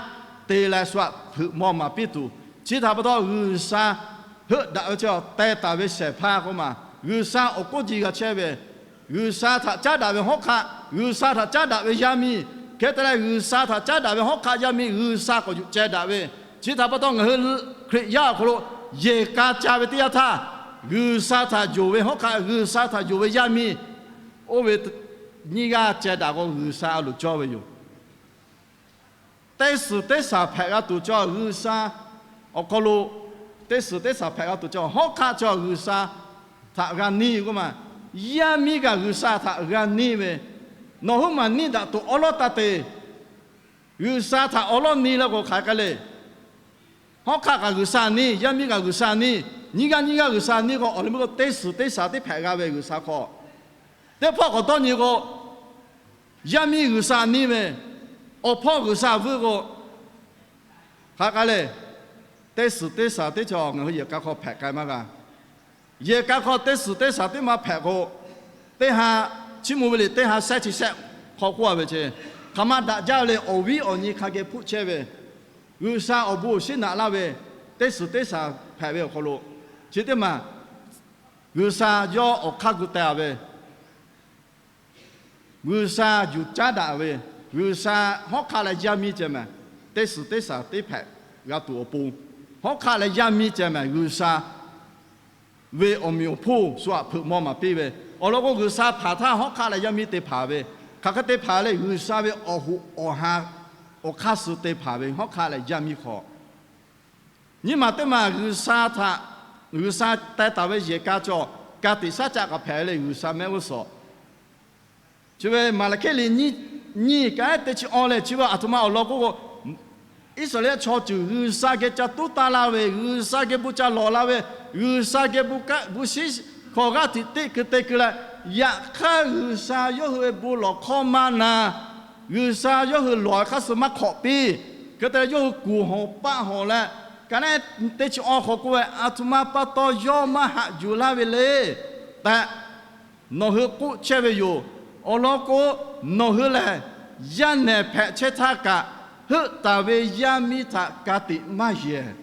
te leh shu aꞈ hpeuꞈ maw maˍ piˇ tuˬ. Chi htaꞈ pa taw G'uiˬsha heuˆ daꞈ ve chi teh taˍ ve shehˍ hpaˇ k'oˆ maˬ, G'uiˬsha awˬ k'oˆ ji g'a chehˇ ve, G'uiˬsha htaꞈ caˉ daꞈ ve hawˉ hk'aˆ, G'uiˬsha htaꞈ caˉ daꞈ ve yaˇ miˇ, hk'e te leh G'uiˬsha htaꞈ caˉ daꞈ ve hawˉ hk'aˆ yaˇ miˇ G'uiˬsha k'awꞈ yuˬ ceh daꞈ ve. Chi htaꞈ pa taw ngaˬ hui Hkriꞈ yaˇ awˬ hk'aw lo yehˬ ka ca ve teˇ yanˇ htaˇ, G'uiˬsha htaꞈ yonˍ ve hawˉ hk'aˆ, G'uiˬsha htaꞈ yonˍ ve yaˇ miˇ, oˇ ve nyiˇ g'aˇ ceh daꞈ k'o G'uiˬsha a loˍ cawˇ ve yoˬ. Teˇ suhˍ teˇ shaˍ hpehꞈ g'a tuˬ cawˬ G'uiˬsha awˬ hk'aw lo, teˇ suhˍ teˇ shaˍ hpehꞈ g'a tuˬ cawˬ hawˉ hk'aˆ cawˬ G'uiˬsha htaꞈ g'a neˇ k'oˆ maˬ, yaˇ miˇ kaꞈ G'uiˬsha htaꞈ g'a neˇ ve, nawˬ huiˉ maˬ neˇ daꞈ tuˬ awˉ lawˉ taˇ te. G'uiˬsha htaꞈ awˉ lawˉ neˇ leh k'o hk'aˬ hk'e le. Hawˉ hk'aˆ kaꞈ G'uiˬsha neˇ, yaˇ miˇ kaꞈ G'uiˬsha neˇ, nyiˇ g'aˇ nyiˇ g'aˇ G'uiˬsha neˇ k'o, awˬ liˇ meuˇ k'o teˇ suhˍ teˇ shaˍ teˇ hpehꞈ g'a ve G'uiˬsha hk'aw, teˇ hpawˇ k'awꞈ dawˇ nyi k'o, yaˇ miˇ G'uiˬsha neˇ ve, awˬ hpawˇ G'uiˬsha vuiˇ k'o, hk'aˬ hk'e le, teˇ suhˍ teˇ shaˍ teˇ cawˬ ngaˬ hui yehˬ ka hk'aw hpehꞈ k'ai maˇ g'a. Yehˬ ka hk'aw teˇ suhˍ teˇ shaˍ teˇ maˇ hpehꞈ k'o, teˇ ha, Chiˇ mvuh ve liꞈ teˇ ha shehˆ chi shehˆ hk'aw k'oˆ a ve chi, hk'aˬ ma daꞈ jaˇ ve le, awˬ viˉ awˬ nyi hk'a geh hpuˆ chehˇ ve, G'uiˬsha awˬ bon awˬ shinˉ naꞈ laˇ ve, teˇ suhˍ teˇ shaˍ hpehꞈ ve awˬ hk'aw lo, chi teˇ maˬ G'uiˬsha yawˇ awˬ hk'aˇ gu teh a ve, G'uiˬsha yuˬ caˉ daꞈ ve, G'uiˬsha hawˉ hk'aˆ leh yaˇ miˇ ceh mehˍ, teˇ suhˍ teˇ shaˍ teˇ hpehꞈ g'a tuˬ awˬ pon, hawˉ hk'aˆ leh yaˇ miˇ ceh mehˍ G'uiˬsha ve awˬ meꞈ awˬ hponˇ shu aꞈ hpeuꞈ maw maˍ piˇ ve, awˬ lawn k'o G'uiˬsha hpanˍ htaˇ hawˉ hk'aˆ leh yaˇ miˇ te hpanˍ ve, hk'aˬ hk'e te hpanˍ le, G'uiˬsha ve awˬ hoꞈ awˬ ha awˬ hk'aˇ suh te hpanˍ ve hawˉ hk'aˆ leh yaˇ miˇ hk'aw, nyiˇ maˬ teˇ maˬ G'uiˬsha htaꞈ, G'uiˬsha teh taˍ ve yehˬ ka cawˬ, ka tiꞈ shaˉ caˆ k'aꞈ hpehꞈ ve le G'uiˬsha mehˆ g'uˇ suhˍ. Chi ve Maˍlaˍhkiˆ liꞈ nyiˇ, nyiˇ ka ehˉ teˇ chi awˇ leh chi ve aˬ htoꞈ ma awˬ lawn k'oˆ k'o, Iˉsaˍreˍlaˆ chaw ceuˬ G'uiˬsha geh ca tuˉ taˇ laˇ ve, G'uiˬsha geh bon ca lawˬ la ve, G'uiˬsha geh bon kaˆ bon shiˉ hkawꞈ g'aˇ tiꞈ teˆ keu te keu leh, yaꞈ hk'aˇ G'uiˬsha yawˇ hui ve bon lawˬ hkawˇ maˇ na, G'uiˬsha yawˇ hui lawˬ hk'aˇ suh maˇ hk'awꞈ piˇ. Hk'e te leh yawˇ hui kuˬ hawˬ paˆ hawˬ leh, ka naˉ teˇ chi awˇ hk'aw k'oˆ ve, aˬ htoꞈ ma pa taw yawˇ maˇ haꞈ yuˬ laˇ ve le tehꞈ nawˬ hui k'oˆ chehˇ ve yoˬ. Awˬ lawn k'o, nawˬ hui lehˬ yaˇ nehˬ hpehꞈ chehˇ htaˇ kaꞈ, heuˆ taˍ ve yaˇ miˇ htaꞈ ka tiꞈ maˇ yehˬ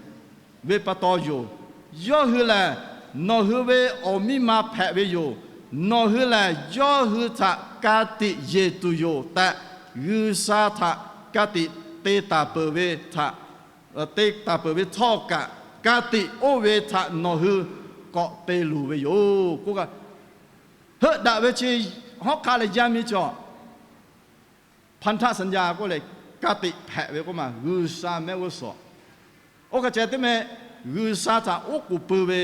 ve pa taw yoˬ. Yawˇ hui lehˬ nawˬ hui ve awˬ miˇ ma hpehꞈ ve yoˬ. Nawˬ hui lehˬ yawˇ hui htaꞈ ka tiꞈ yeˬ tuˬ yoˬ tehꞈ, G'uiˬsha htaꞈ ka tiꞈ te taˍ peuˬ ve htaꞈ, te taˍ peuˬ ve htawˇ kaꞈ, ka tiꞈ oˇ ve htaꞈ nawˬ hui k'awꞈ te luˬ ve yoˬ k'oˆ kaꞈ, heuˆ daꞈ ve chi hawˉ hk'aˆ leh yaˇ miˇ cawˬ hpanˇ htaˆ saˍ yaˇ k'oˆ leh, ka tiꞈ hpehꞈ ve k'oˆ maˬ G'uiˬsha mehˆ g'uˇ suhˍ. Oˇ hk'e ceh teˇ meh G'uiˬsha htaꞈ oˉ k'oˍ pui ve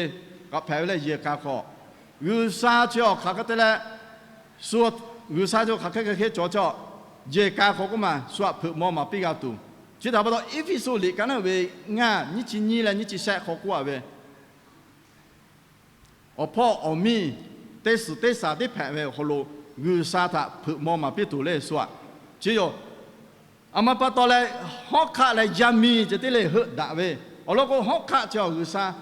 k'aꞈ hpehꞈ ve leh yehˬ ka hk'aw, G'uiˬsha chi awˬ hk'aˬ hk'e te leh, shu, G'uiˬsha chi awˬ hk'aˬ hk'e hk'e cawˬ cawˬ, yehˬ ka hk'aw k'oˆ maˬ shu aꞈ hpeuꞈ maw maˍ piˇ g'a tuˬ. Chi htaꞈ pa taw Eˇfeˇsuꞈ liꞈ ka naˉ ve ngaˇ nyiˇ chi nyiˇ leh nyiˇ chi shehˆ hk'aw k'oˆ a ve, awˬ hpawˇ awˬ miˇ teˇ suhˍ teˇ shaˍ teˇ hpehꞈ ve awˬ hk'aw lo G'uiˬsha htaꞈ hpeuꞈ maw maˍ piˇ tuˬ le shu aꞈ. Chi yoˬ. Aˬ ma pa taw leh, hawˉ hk'aˆ leh yaˇ miˇ ceh tiˉ le heuˆ daꞈ ve. Awˬ lawn k'o, hawˉ hk'aˆ chi G'uiˬsha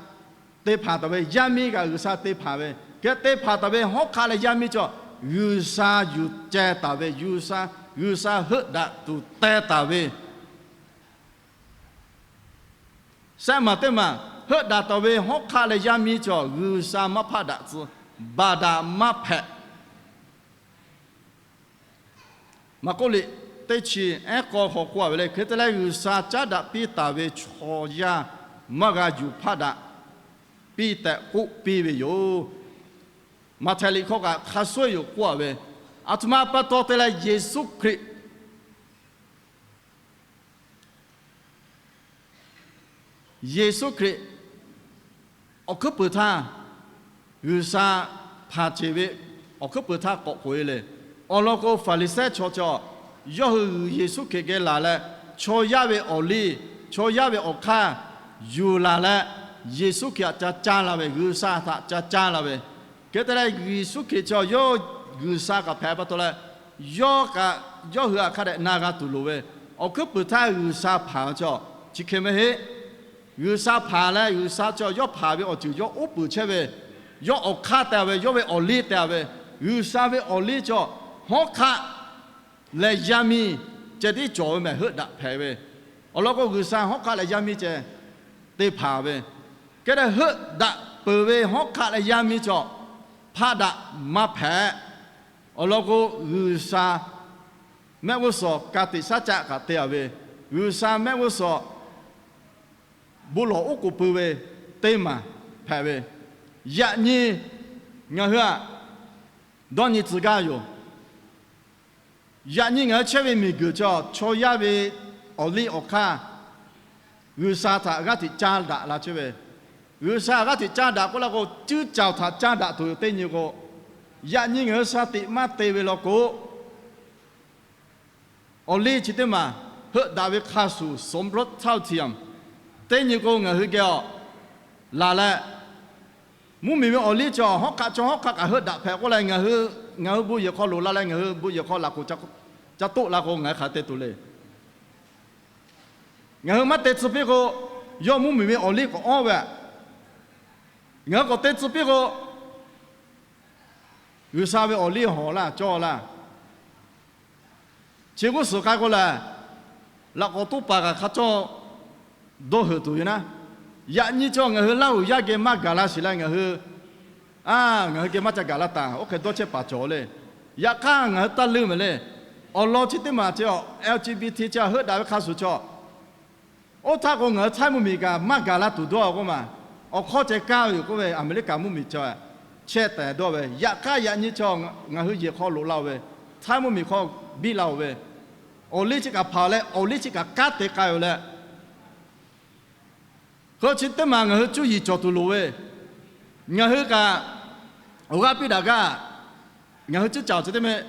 te hpanˍ taˍ ve, yaˇ miˇ kaꞈ G'uiˬsha te hpanˍ ve. Hk'e te hpanˍ taˍ ve hawˉ hk'aˆ leh yaˇ miˇ cawˬ G'uiˬsha yuˬ ceh taˍ ve, G'uiˬsha, G'uiˬsha heuˆ daꞈ tuˬ teh taˍ ve. Shehˆ maˬ teˇ maˬ heuˆ daꞈ taˍ ve hawˉ hk'aˆ leh yaˇ miˇ cawˬ G'uiˬsha maˇ hpaˆ daꞈ tcuh, baˬ daꞈ maˇ hpehꞈ. Maˍkoˆ liꞈ teˇ chi ehˉ k'aw hk'aw k'oˆ a ve le, hk'e te leh G'uiˬsha caˉ daꞈ piˇ taˍ ve chaw yaˇ maˇ g'a yuˬ hpaˆ daꞈ piˇ tehꞈ k'oˆ piˇ ve yoˬ. Maꞈhtehˍ liꞈ hk'aw kaꞈ hk'a shuˍ yoˬ k'oˆ a ve, aˬ htoꞈ ma pa taw te leh Yeˍsuˆ Hkriꞈ Yeˍsuˆ Hkriꞈ awˬ hkuiˉ puiˍ htaˇ, G'uiˬsha hpanˍ ceˬ ve awˬ hkuiˉ puiˍ htaˇ k'awꞈ k'oꞈ e le. Awˬ lawn k'o, Faˍriˍsehˇ chaw cawˬ, yawˇ hui g'uiˬ Yeˍsuˆ Hkriꞈ geh laˬ leh, chaw yaˇ ve awˬ liˇ, chaw yaˇ ve awˬ hk'aˇ yuˬ laˬ leh, Yeˍsuˆ Hkriꞈ htaꞈ ca caˇ la ve, G'uiˬsha htaꞈ ca caˇ la ve. Hk'e te leh, Yeˍsuˆ Hkriꞈ chaw yawˇ G'uiˬsha kaꞈ hpehꞈ pa taw leh, yawˇ kaꞈ yawˇ hui htaꞈ hk'a dehꞈ na g'a tuˬ loˍ ve, awˬ hkuiˉ puiˍ htaˇ G'uiˬsha hpanˍ ve chaw chi hk'e maˇ heˆ. G'uiˬsha hpanˍ leh, G'uiˬsha chaw yawˇ hpanˍ ve awˬ ceuˬ yawˇ uˉ peunˍ chehˇ ve, yawˇ awˬ hk'aˇ te ve, yawˇ ve awˬ liˇ te ve, G'uiˬsha ve awˬ liˇ chaw hawˉ hk'aˆ leh yaˇ miˇ ceh tiˉ cawˬ ve mehˬ, heuˆ daꞈ hpehꞈ ve. Awˬ lawn k'o, G'uiˬsha hawˉ hk'aˆ leh yaˇ miˇ ceh te hpanˍ ve, hk'e te heuˆ daꞈ peuˬ ve hawˉ hk'aˆ leh yaˇ miˇ chaw hpaˆ daꞈ maˇ hpehꞈ. Awˬ lawn k'o, G'uiˬsha mehˆ g'uˇ suhˍ ka tiꞈ shaˉ caˆ kaꞈ te a ve, G'uiˬsha mehˆ g'uˇ suhˍ bon lawˬ oˉ k'oˍ pui ve teˇ maˬ hpehꞈ ve, yaꞈ nyi ngaˬ hui aꞈ dawˇ nyi tcuh gaˇ yoˬ. Yaꞈ nyi ngaˬ hui chehˇ ve miˬguiˬ chaw, chaw yaˇ ve awˬ liˇ awˬ hk'aˇ G'uiˬsha htaꞈ g'aˇ hteꞈ caˇ daꞈ la chehˇ ve, G'uiˬsha g'aˇ hteꞈ caˇ daꞈ k'oˆ la k'o, cuˇ caoˬ htaꞈ caˇ daꞈ tuˬ yoˬ. Teˇ nyi k'o, yaꞈ nyi ngaˬ hui sha tiꞈ maˇ te ve law k'o, awˬ liˇ chi teˇ maˬ heuˆ daꞈ ve hk'a shuˍ, สมรสเท่าเทียม teˇ nyi k'o ngaˬ hui geh awˬ laˬ leh, mvuhˇmiˬ ve awˬ liˇ chaw hawˉ hk'aˆ chaw hawˉ hk'aˆ kaꞈ heuˆ daꞈ hpehꞈ k'oˆ leh, ngaˬ hui, ngaˬ hui bon yehˬ hk'aw loꞈ la leh ngaˬ hui bon yehˬ hk'aw laꞈ k'oˍ ca toˆ la k'o, ngaˬ hui hk'aˬ te tuˬ le. Ngaˬ hui maˇ te tcuh piˇ k'o, yawˇ mvuhˇmiˬ ve awˬ liˇ k'awꞈ awˉ ve, ngaˬ hui k'awꞈ te tcuh piˇ k'o, G'uiˬsha ve awˬ liˇ hawˬ laˇ cawˇ laˇ. Chi g'uˇ suhˍ k'ai k'o lehˬ, laꞈ k'awꞈ toˆ paˍ kaꞈ hk'a cawˇ dawˇ heuˬ tuˬ ve naˉ. Yaꞈ nyi chaw ngaˬ hui Laˇhuˍ yaˇ geh maˇ gaˬ la sheˍ leh ngaˬ hui, a, ngaˬ hui geh maˇ ca gaˬ la taˍ, oˇ hk'e dawˇ chehˇ paˍ cawˬ le. Yaꞈ hk'aˇ ngaˬ hui taˇ leuˇ mehˍ le. Awˬ lawn chi teˇ maˬ chi a, L G B T chi a heuˆ daꞈ ve hk'a shuˍ chaw, oˇ htaˇ k'o ngaˬ hui Htaiˇ mvuhˇmiˬ kaꞈ maˇ gaˬ la tuˬ dawˇ k'oˆ ma. Awˬ hkawˇ ceh kaˇ ve yoˬ k'oˆ ve, Aˍmeˍriˆkaˍ mvuhˇmiˬ chaw chehˇ tehˍ dawˇ ve, yaꞈ hk'aˇ yaꞈ nyi chaw ngaˬ hui yehˬ hk'aw loꞈ la-oˬ ve, Htaiˇ mvuhˇmiˬ hk'aw biˇ la-oˬ ve, awˬ liˇ chi kaꞈ hpanˍ leh awˬ liˇ chi kaꞈ kanˉ te k'ai-oˬ leh, hk'e chi teˇ maˬ ngaˬ hui cuˇ yiˍ cawˬ tuˬ loˍ ve, ngaˬ hui kaꞈ awˬ g'aˇ piˇ daꞈ gaˇ. Ngaˬ hui cuˇ caoˬ chi teˇ meh,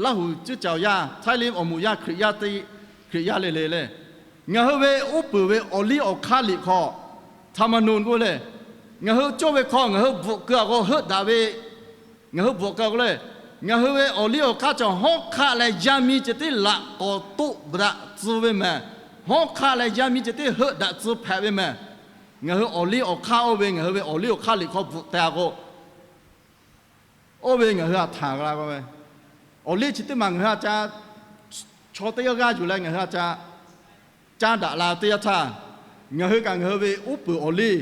Laˇhuˍ cuˇ caoˬ yaˇ, Htaiˇ liˇ awˬ moˍ yaˇ, Hkriꞈ yaˇ te, Hkriꞈ yaˇ le le le, ngaˬ hui ve uˉ peunˍ ve awˬ liˇ awˬ hk'aˇ liꞈ hk'aw, ธรรมนูญ k'oˆ le, ngaˬ hui cawˇ ve hk'aw ngaˬ hui bvuhꞈ keu-a k'o heuˆ daꞈ ve, ngaˬ hui bvuhꞈ keu-a k'o le, ngaˬ hui ve awˬ liˇ awˬ hk'aˇ cawˬ hawˉ hk'aˆ leh yaˇ miˇ ceh tiˉ laꞈ k'awꞈ toˆ daꞈ tcuh ve mehˍ. Hawˉ hk'aˆ leh yaˇ miˇ ceh tiˉ heuˆ daꞈ tcuh hpehꞈ ve mehˍ. Ngaˬ hui awˬ liˇ awˬ hk'aˇ oˇ ve, ngaˬ hui ve awˬ liˇ awˬ hk'aˇ liꞈ hk'aw bvuhꞈ teh-a k'o, oˇ ve ngaˬ hui htaꞈ htanˍ la k'o ve, awˬ liˇ chi teˇ maˬ ngaˬ hui a ca, chaw teˇ g'aˇ g'aˇ yuˬ leh ngaˬ hui a ca caˇ daꞈ la teˇ yanˇ htaˇ, ngaˬ hui kaꞈ ngaˬ hui ve uˉ peunˍ awˬ liˇ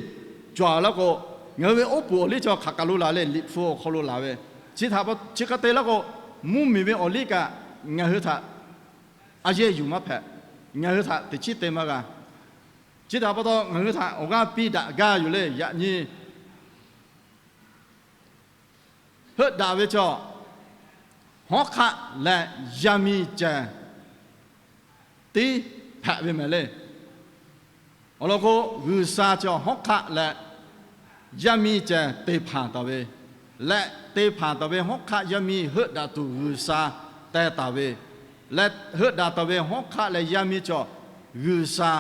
cawˬ la k'o, ngaˬ hui ve uˉ peunˍ awˬ liˇ cawˬ hk'aˬ kaˬ lo laˬ le, liꞈ hpu awˬ hk'aw lo laˬ ve, chi htaꞈ pa chi hk'e te la k'o, mvuhˇmiˬ ve awˬ liˇ kaꞈ ngaˬ hui htaꞈ a yehˇ yuˬ maˇ hpehꞈ, ngaˬ hui htaꞈ teꞈ chiˉ te maˇ g'a. Chi htaꞈ pa taw ngaˬ hui htaꞈ awˬ g'aˇ piˇ daꞈ gaˇ yoˬ le. Yaꞈ nyi heuˆ daꞈ ve chaw, hawˉ hk'aˆ leh yaˇ miˇ ceh tiˉ hpehꞈ ve mehˍ le. Awˬ lawn k'o, G'uiˬsha chaw hawˉ hk'aˆ leh yaˇ miˇ ceh te hpanˍ taˍ ve, leh te hpanˍ taˍ ve hawˉ hk'aˆ yaˇ miˇ heuˆ daꞈ tuˬ G'uiˬsha teh taˍ ve, leh heuˆ daꞈ taˍ ve hawˉ hk'aˆ leh yaˇ miˇ chaw G'uiˬsha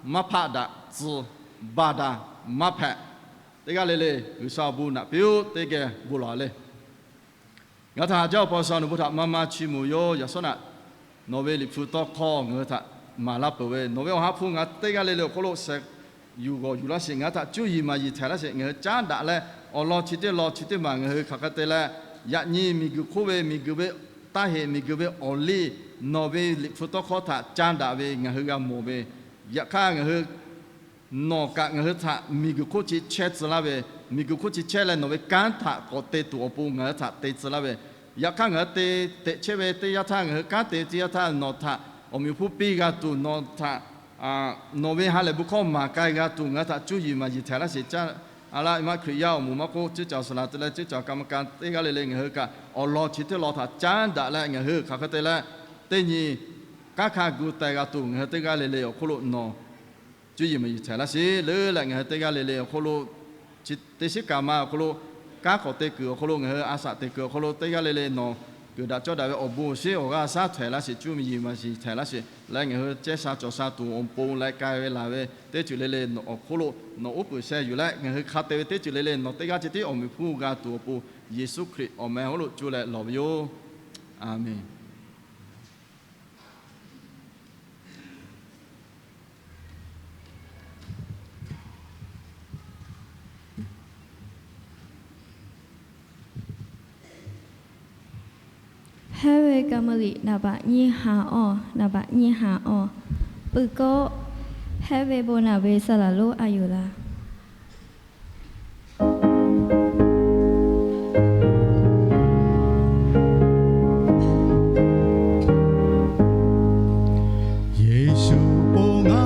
maˇ hpaˆ daꞈ tcuh, baˬ daꞈ maˇ hpehꞈ. Teˇ g'aˇ le le G'uiˬsha awˬ bon naꞈ piˇ-oˆ. Teˇ geh bon lawˬ le. Ngaˬ htaꞈ haꞈ jaˇ-oˬ, Paw sha nawˬ bon htaꞈ maˇ maˇ chiˇ mvuh yoˬ. Yaꞈ shawˉ naꞈ nawˬ ve liꞈ hpu tawˇ hkawˇ ngaˬ hui htaꞈ maˍ laˇ peuˬ ve, nawˬ ve awˬ ha hpu ngaˬ teˇ g'aˇ le le awˬ hk'oˆ lo sheh yuˬ g'awˬ yuˬ laˇ sheˍ, ngaˬ hui htaꞈ cuˇ yiˍ maˍ yiˍ htehˍ laˇ sheˍ. Ngaˬ hui caˉ daꞈ leh awˬ lawn chi teˇ lawn chi teˇ maˬ ngaˬ hui hk'aˬ hk'e te leh, yaꞈ nyi miˬguiˬ hk'oˆ ve miˬguiˬ ve taˇ heꞈ miˬguiˬ ve awˬ liˇ nawˬ ve liꞈ hpu tawˇ hkawˇ htaꞈ caˉ daꞈ ve ngaˬ hui g'a mawˬ ve, yaꞈ hk'aˇ ngaˬ hui nawˬ kaꞈ ngaˬ hui htaꞈ miˬguiˬ hk'oˆ chi chehˇ tcuh laˇ ve, miˬguiˬ hk'oˆ chi chehˇ leh nawˬ ve kanˉ htaꞈ k'awꞈ te tuˬ awˬ pon ngaˬ hui htaꞈ te tcuh laˇ ve, yaꞈ hk'aˇ ngaˬ hui te teꞈ chehˇ ve teˇ yanˇ htaˇ ngaˬ hui kanˉ te teˇ yanˇ htaˇ nawˬ htaꞈ awˬ meꞈ awˬ hponˇ piˇ g'a tuˬ, nawˬ htaꞈ nawˬ ve ha lehˬ bon hkawˇ maˍ k'ai g'a tuˬ ngaˬ hui htaꞈ cuˇ yiˍ maˍ yiˍ htehˍ laˇ sheˍ. Caˇ a laˇ maˇ Hkriꞈ yaˇ awˬ moˍ maˇ k'oˆ, cuˇ caoˬ suhˍ laˬ te leh cuˇ caoˬ ka ma ka teˇ g'aˇ le le ngaˬ hui kaꞈ awˬ lawn chi teˇ lawn htaꞈ caˉ daꞈ leh ngaˬ hui hk'aˬ hk'e te leh teˇ nyi kanˉ hkanˇ gu teh g'a tuˬ ngaˬ hui teˇ g'aˇ le le awˬ hk'oˆ lo nawˬ cuˇ yiˍ maˍ yiˍ htehˍ laˇ sheˍ. Leuˉ leh ngaˬ hui teˇ g'aˇ le le awˬ hk'oˆ lo, chi teˇ shiˉ kaꞈ ma awˬ hk'aw lo kanˉ hk'awꞈ te kuiˬ awˬ hk'aw lo, ngaˬ hui a shaꞈ teꞈ kuiˬ awˬ hk'aw lo teˇ g'aˇ le le nawˬ kuiˬ daꞈ cawˇ daꞈ ve awˬ bon awˬ shinˉ awˬ g'aˇ shaˉ htehꞈ laˇ sheˍ, cuˇ miˬ yiˍ maˍ shiˍ htehꞈ laˇ sheˍ leh, ngaˬ hui cehˇ sha cawˬ sha tuˬ awˬ pon leh k'ai ve laˬ ve teˇ ceuˬ le le awˬ hk'oˆ lo nawˬ uˉ peunˍ sheh yuˬ leh, ngaˬ hui hk'a te ve teˇ ceuˬ le le nawˬ teˇ g'aˇ ceh tiˉ awˬ meꞈ hpfuhˇ g'a tuˬ awˬ pon, Yeˍsuˆ Hkriꞈ awˬ meh hawˉ lo cuˇ leh lawˬ ve yoˬ. A menˬ. Hehˉ ve kaꞈ maˇ liꞈ naˍ baꞈ nyiˇ ha awˬ, naˍ baꞈ nyiˇ ha awˬ, peuˬ kawˆ, hehˉ ve bon naˍ ve saˍ laˍ lonˉ a yuˬ laˬ. Yeˍsuˆ bon ngaˬ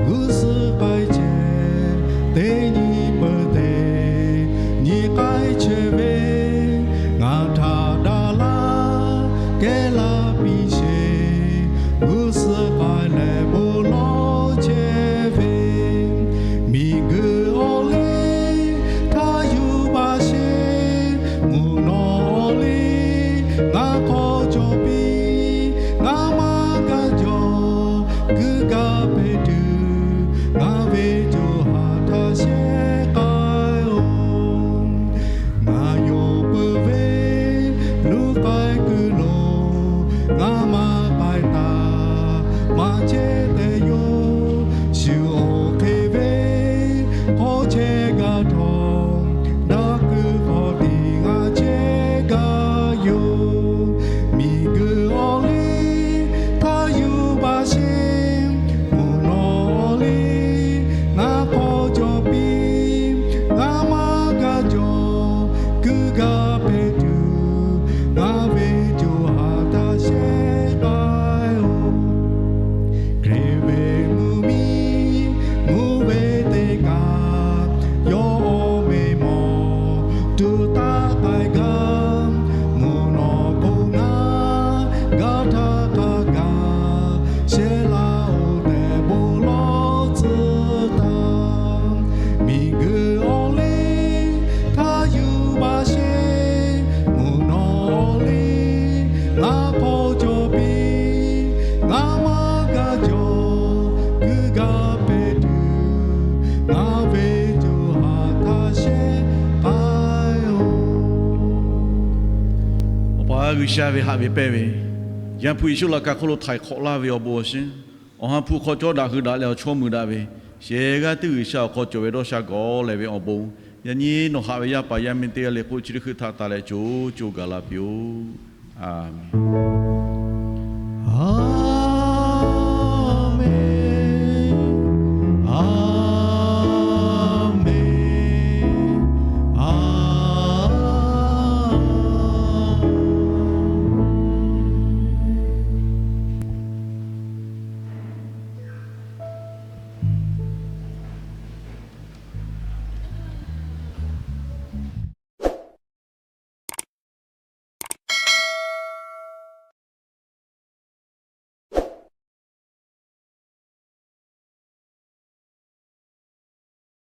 g'uˇ suhˍ k'ai chehˇ, teˇ nyi peuˬ teˇ nyi k'ai chehˇ ve, ngaˬ htaꞈ daꞈ laˇ kehˉ laˇ piˇ sheˍ, g'uˇ suhˍ k'ai leh bon lawˬ chehˇ ve, miˬguiˬ awˬ liˇ htaˇ yuˬ baˬ sheˍ, mvuhˇ naw awˬ liˇ ngaˬ hk'aw cawˬ piˇ, ngaˬ maˇ gaˬ jawˬ, kuiˬ gaˇ hpehꞈ tuˬ, ngaˬ ve co ha htaꞈ shehˍ k'ai oˬ. Ngaˬ yonˍ peuˬ ve luˬ k'ai kuiˬ lo, ngaˬ maˇ k'ai taˍ maˇ chehˇ tehꞈ yoˬ. Shu awˬ hk'e ve hk'aw chehˇ gaˇ htawˇ, daꞈ kuiˬ hk'aw tiꞈ ngaˬ chehˇ gaˇ yoˬ. Miˬguiˬ awˬ liˇ htaˇ yuˬ baˬ sheˍ, mvuhˇ naw awˬ liˇ ngaˬ hk'aw cawˬ piˇ, ngaˬ maˇ gaˬ jawˬ, kuiˬ gaˇ hpehꞈ tuˬ, ngaˬ ve co ha htaꞈ shehˍ k'ai oˬ. Hkriꞈ ve mvuhˇ miˬ mvuhˇ ve teˇ kaꞈ, yawˇ awˬ meꞈ mawˬ tuˬ taˇ k'ai gaˇ. Mvuhˇ naw k'o ngaˬ g'a htaˇ k'a gaˬ, shehˍ laˇ oˬ tehꞈ bon lawˬ tcuh taˍ. Miˬguiˬ awˬ liˇ htaˇ yuˬ baˬ sheˍ, mvuhˇ naw awˬ liˇ ngaˬ hk'aw cawˬ piˇ, ngaˬ maˇ gaˬ jawˬ, kuiˬ gaˇ hpehꞈ tuˬ, ngaˬ ve co ha htaꞈ shehˍ k'ai oˬ. Awˬ pa G'uiˬsha ve haꞈ ve pehnˇ ve, Yaˇ hpu Yeˍsuˆ laꞈ ka hk'oˆ lo htaiˍ hk'awꞈ laˇ ve awˬ bon awˬ shinˉ, Awˬ ha hpu hk'aw cawˇ daꞈ hui daꞈ leh awˬ chawˇ mui daꞈ ve, shehˍ g'aˇ teˇ G'uiˬsha awˬ hk'aw cawˬ ve dawˇ sha gawˬ leh ve awˬ bon, yaꞈ nyi nawˬ haꞈ ve yaˇ paˍ yaˇ miˇ teˇ g'aˇ le k'oˆ chi teˇ hkui htaꞈ taˍ leh co co gaˬ la piˇ-oˆ. A menˬ.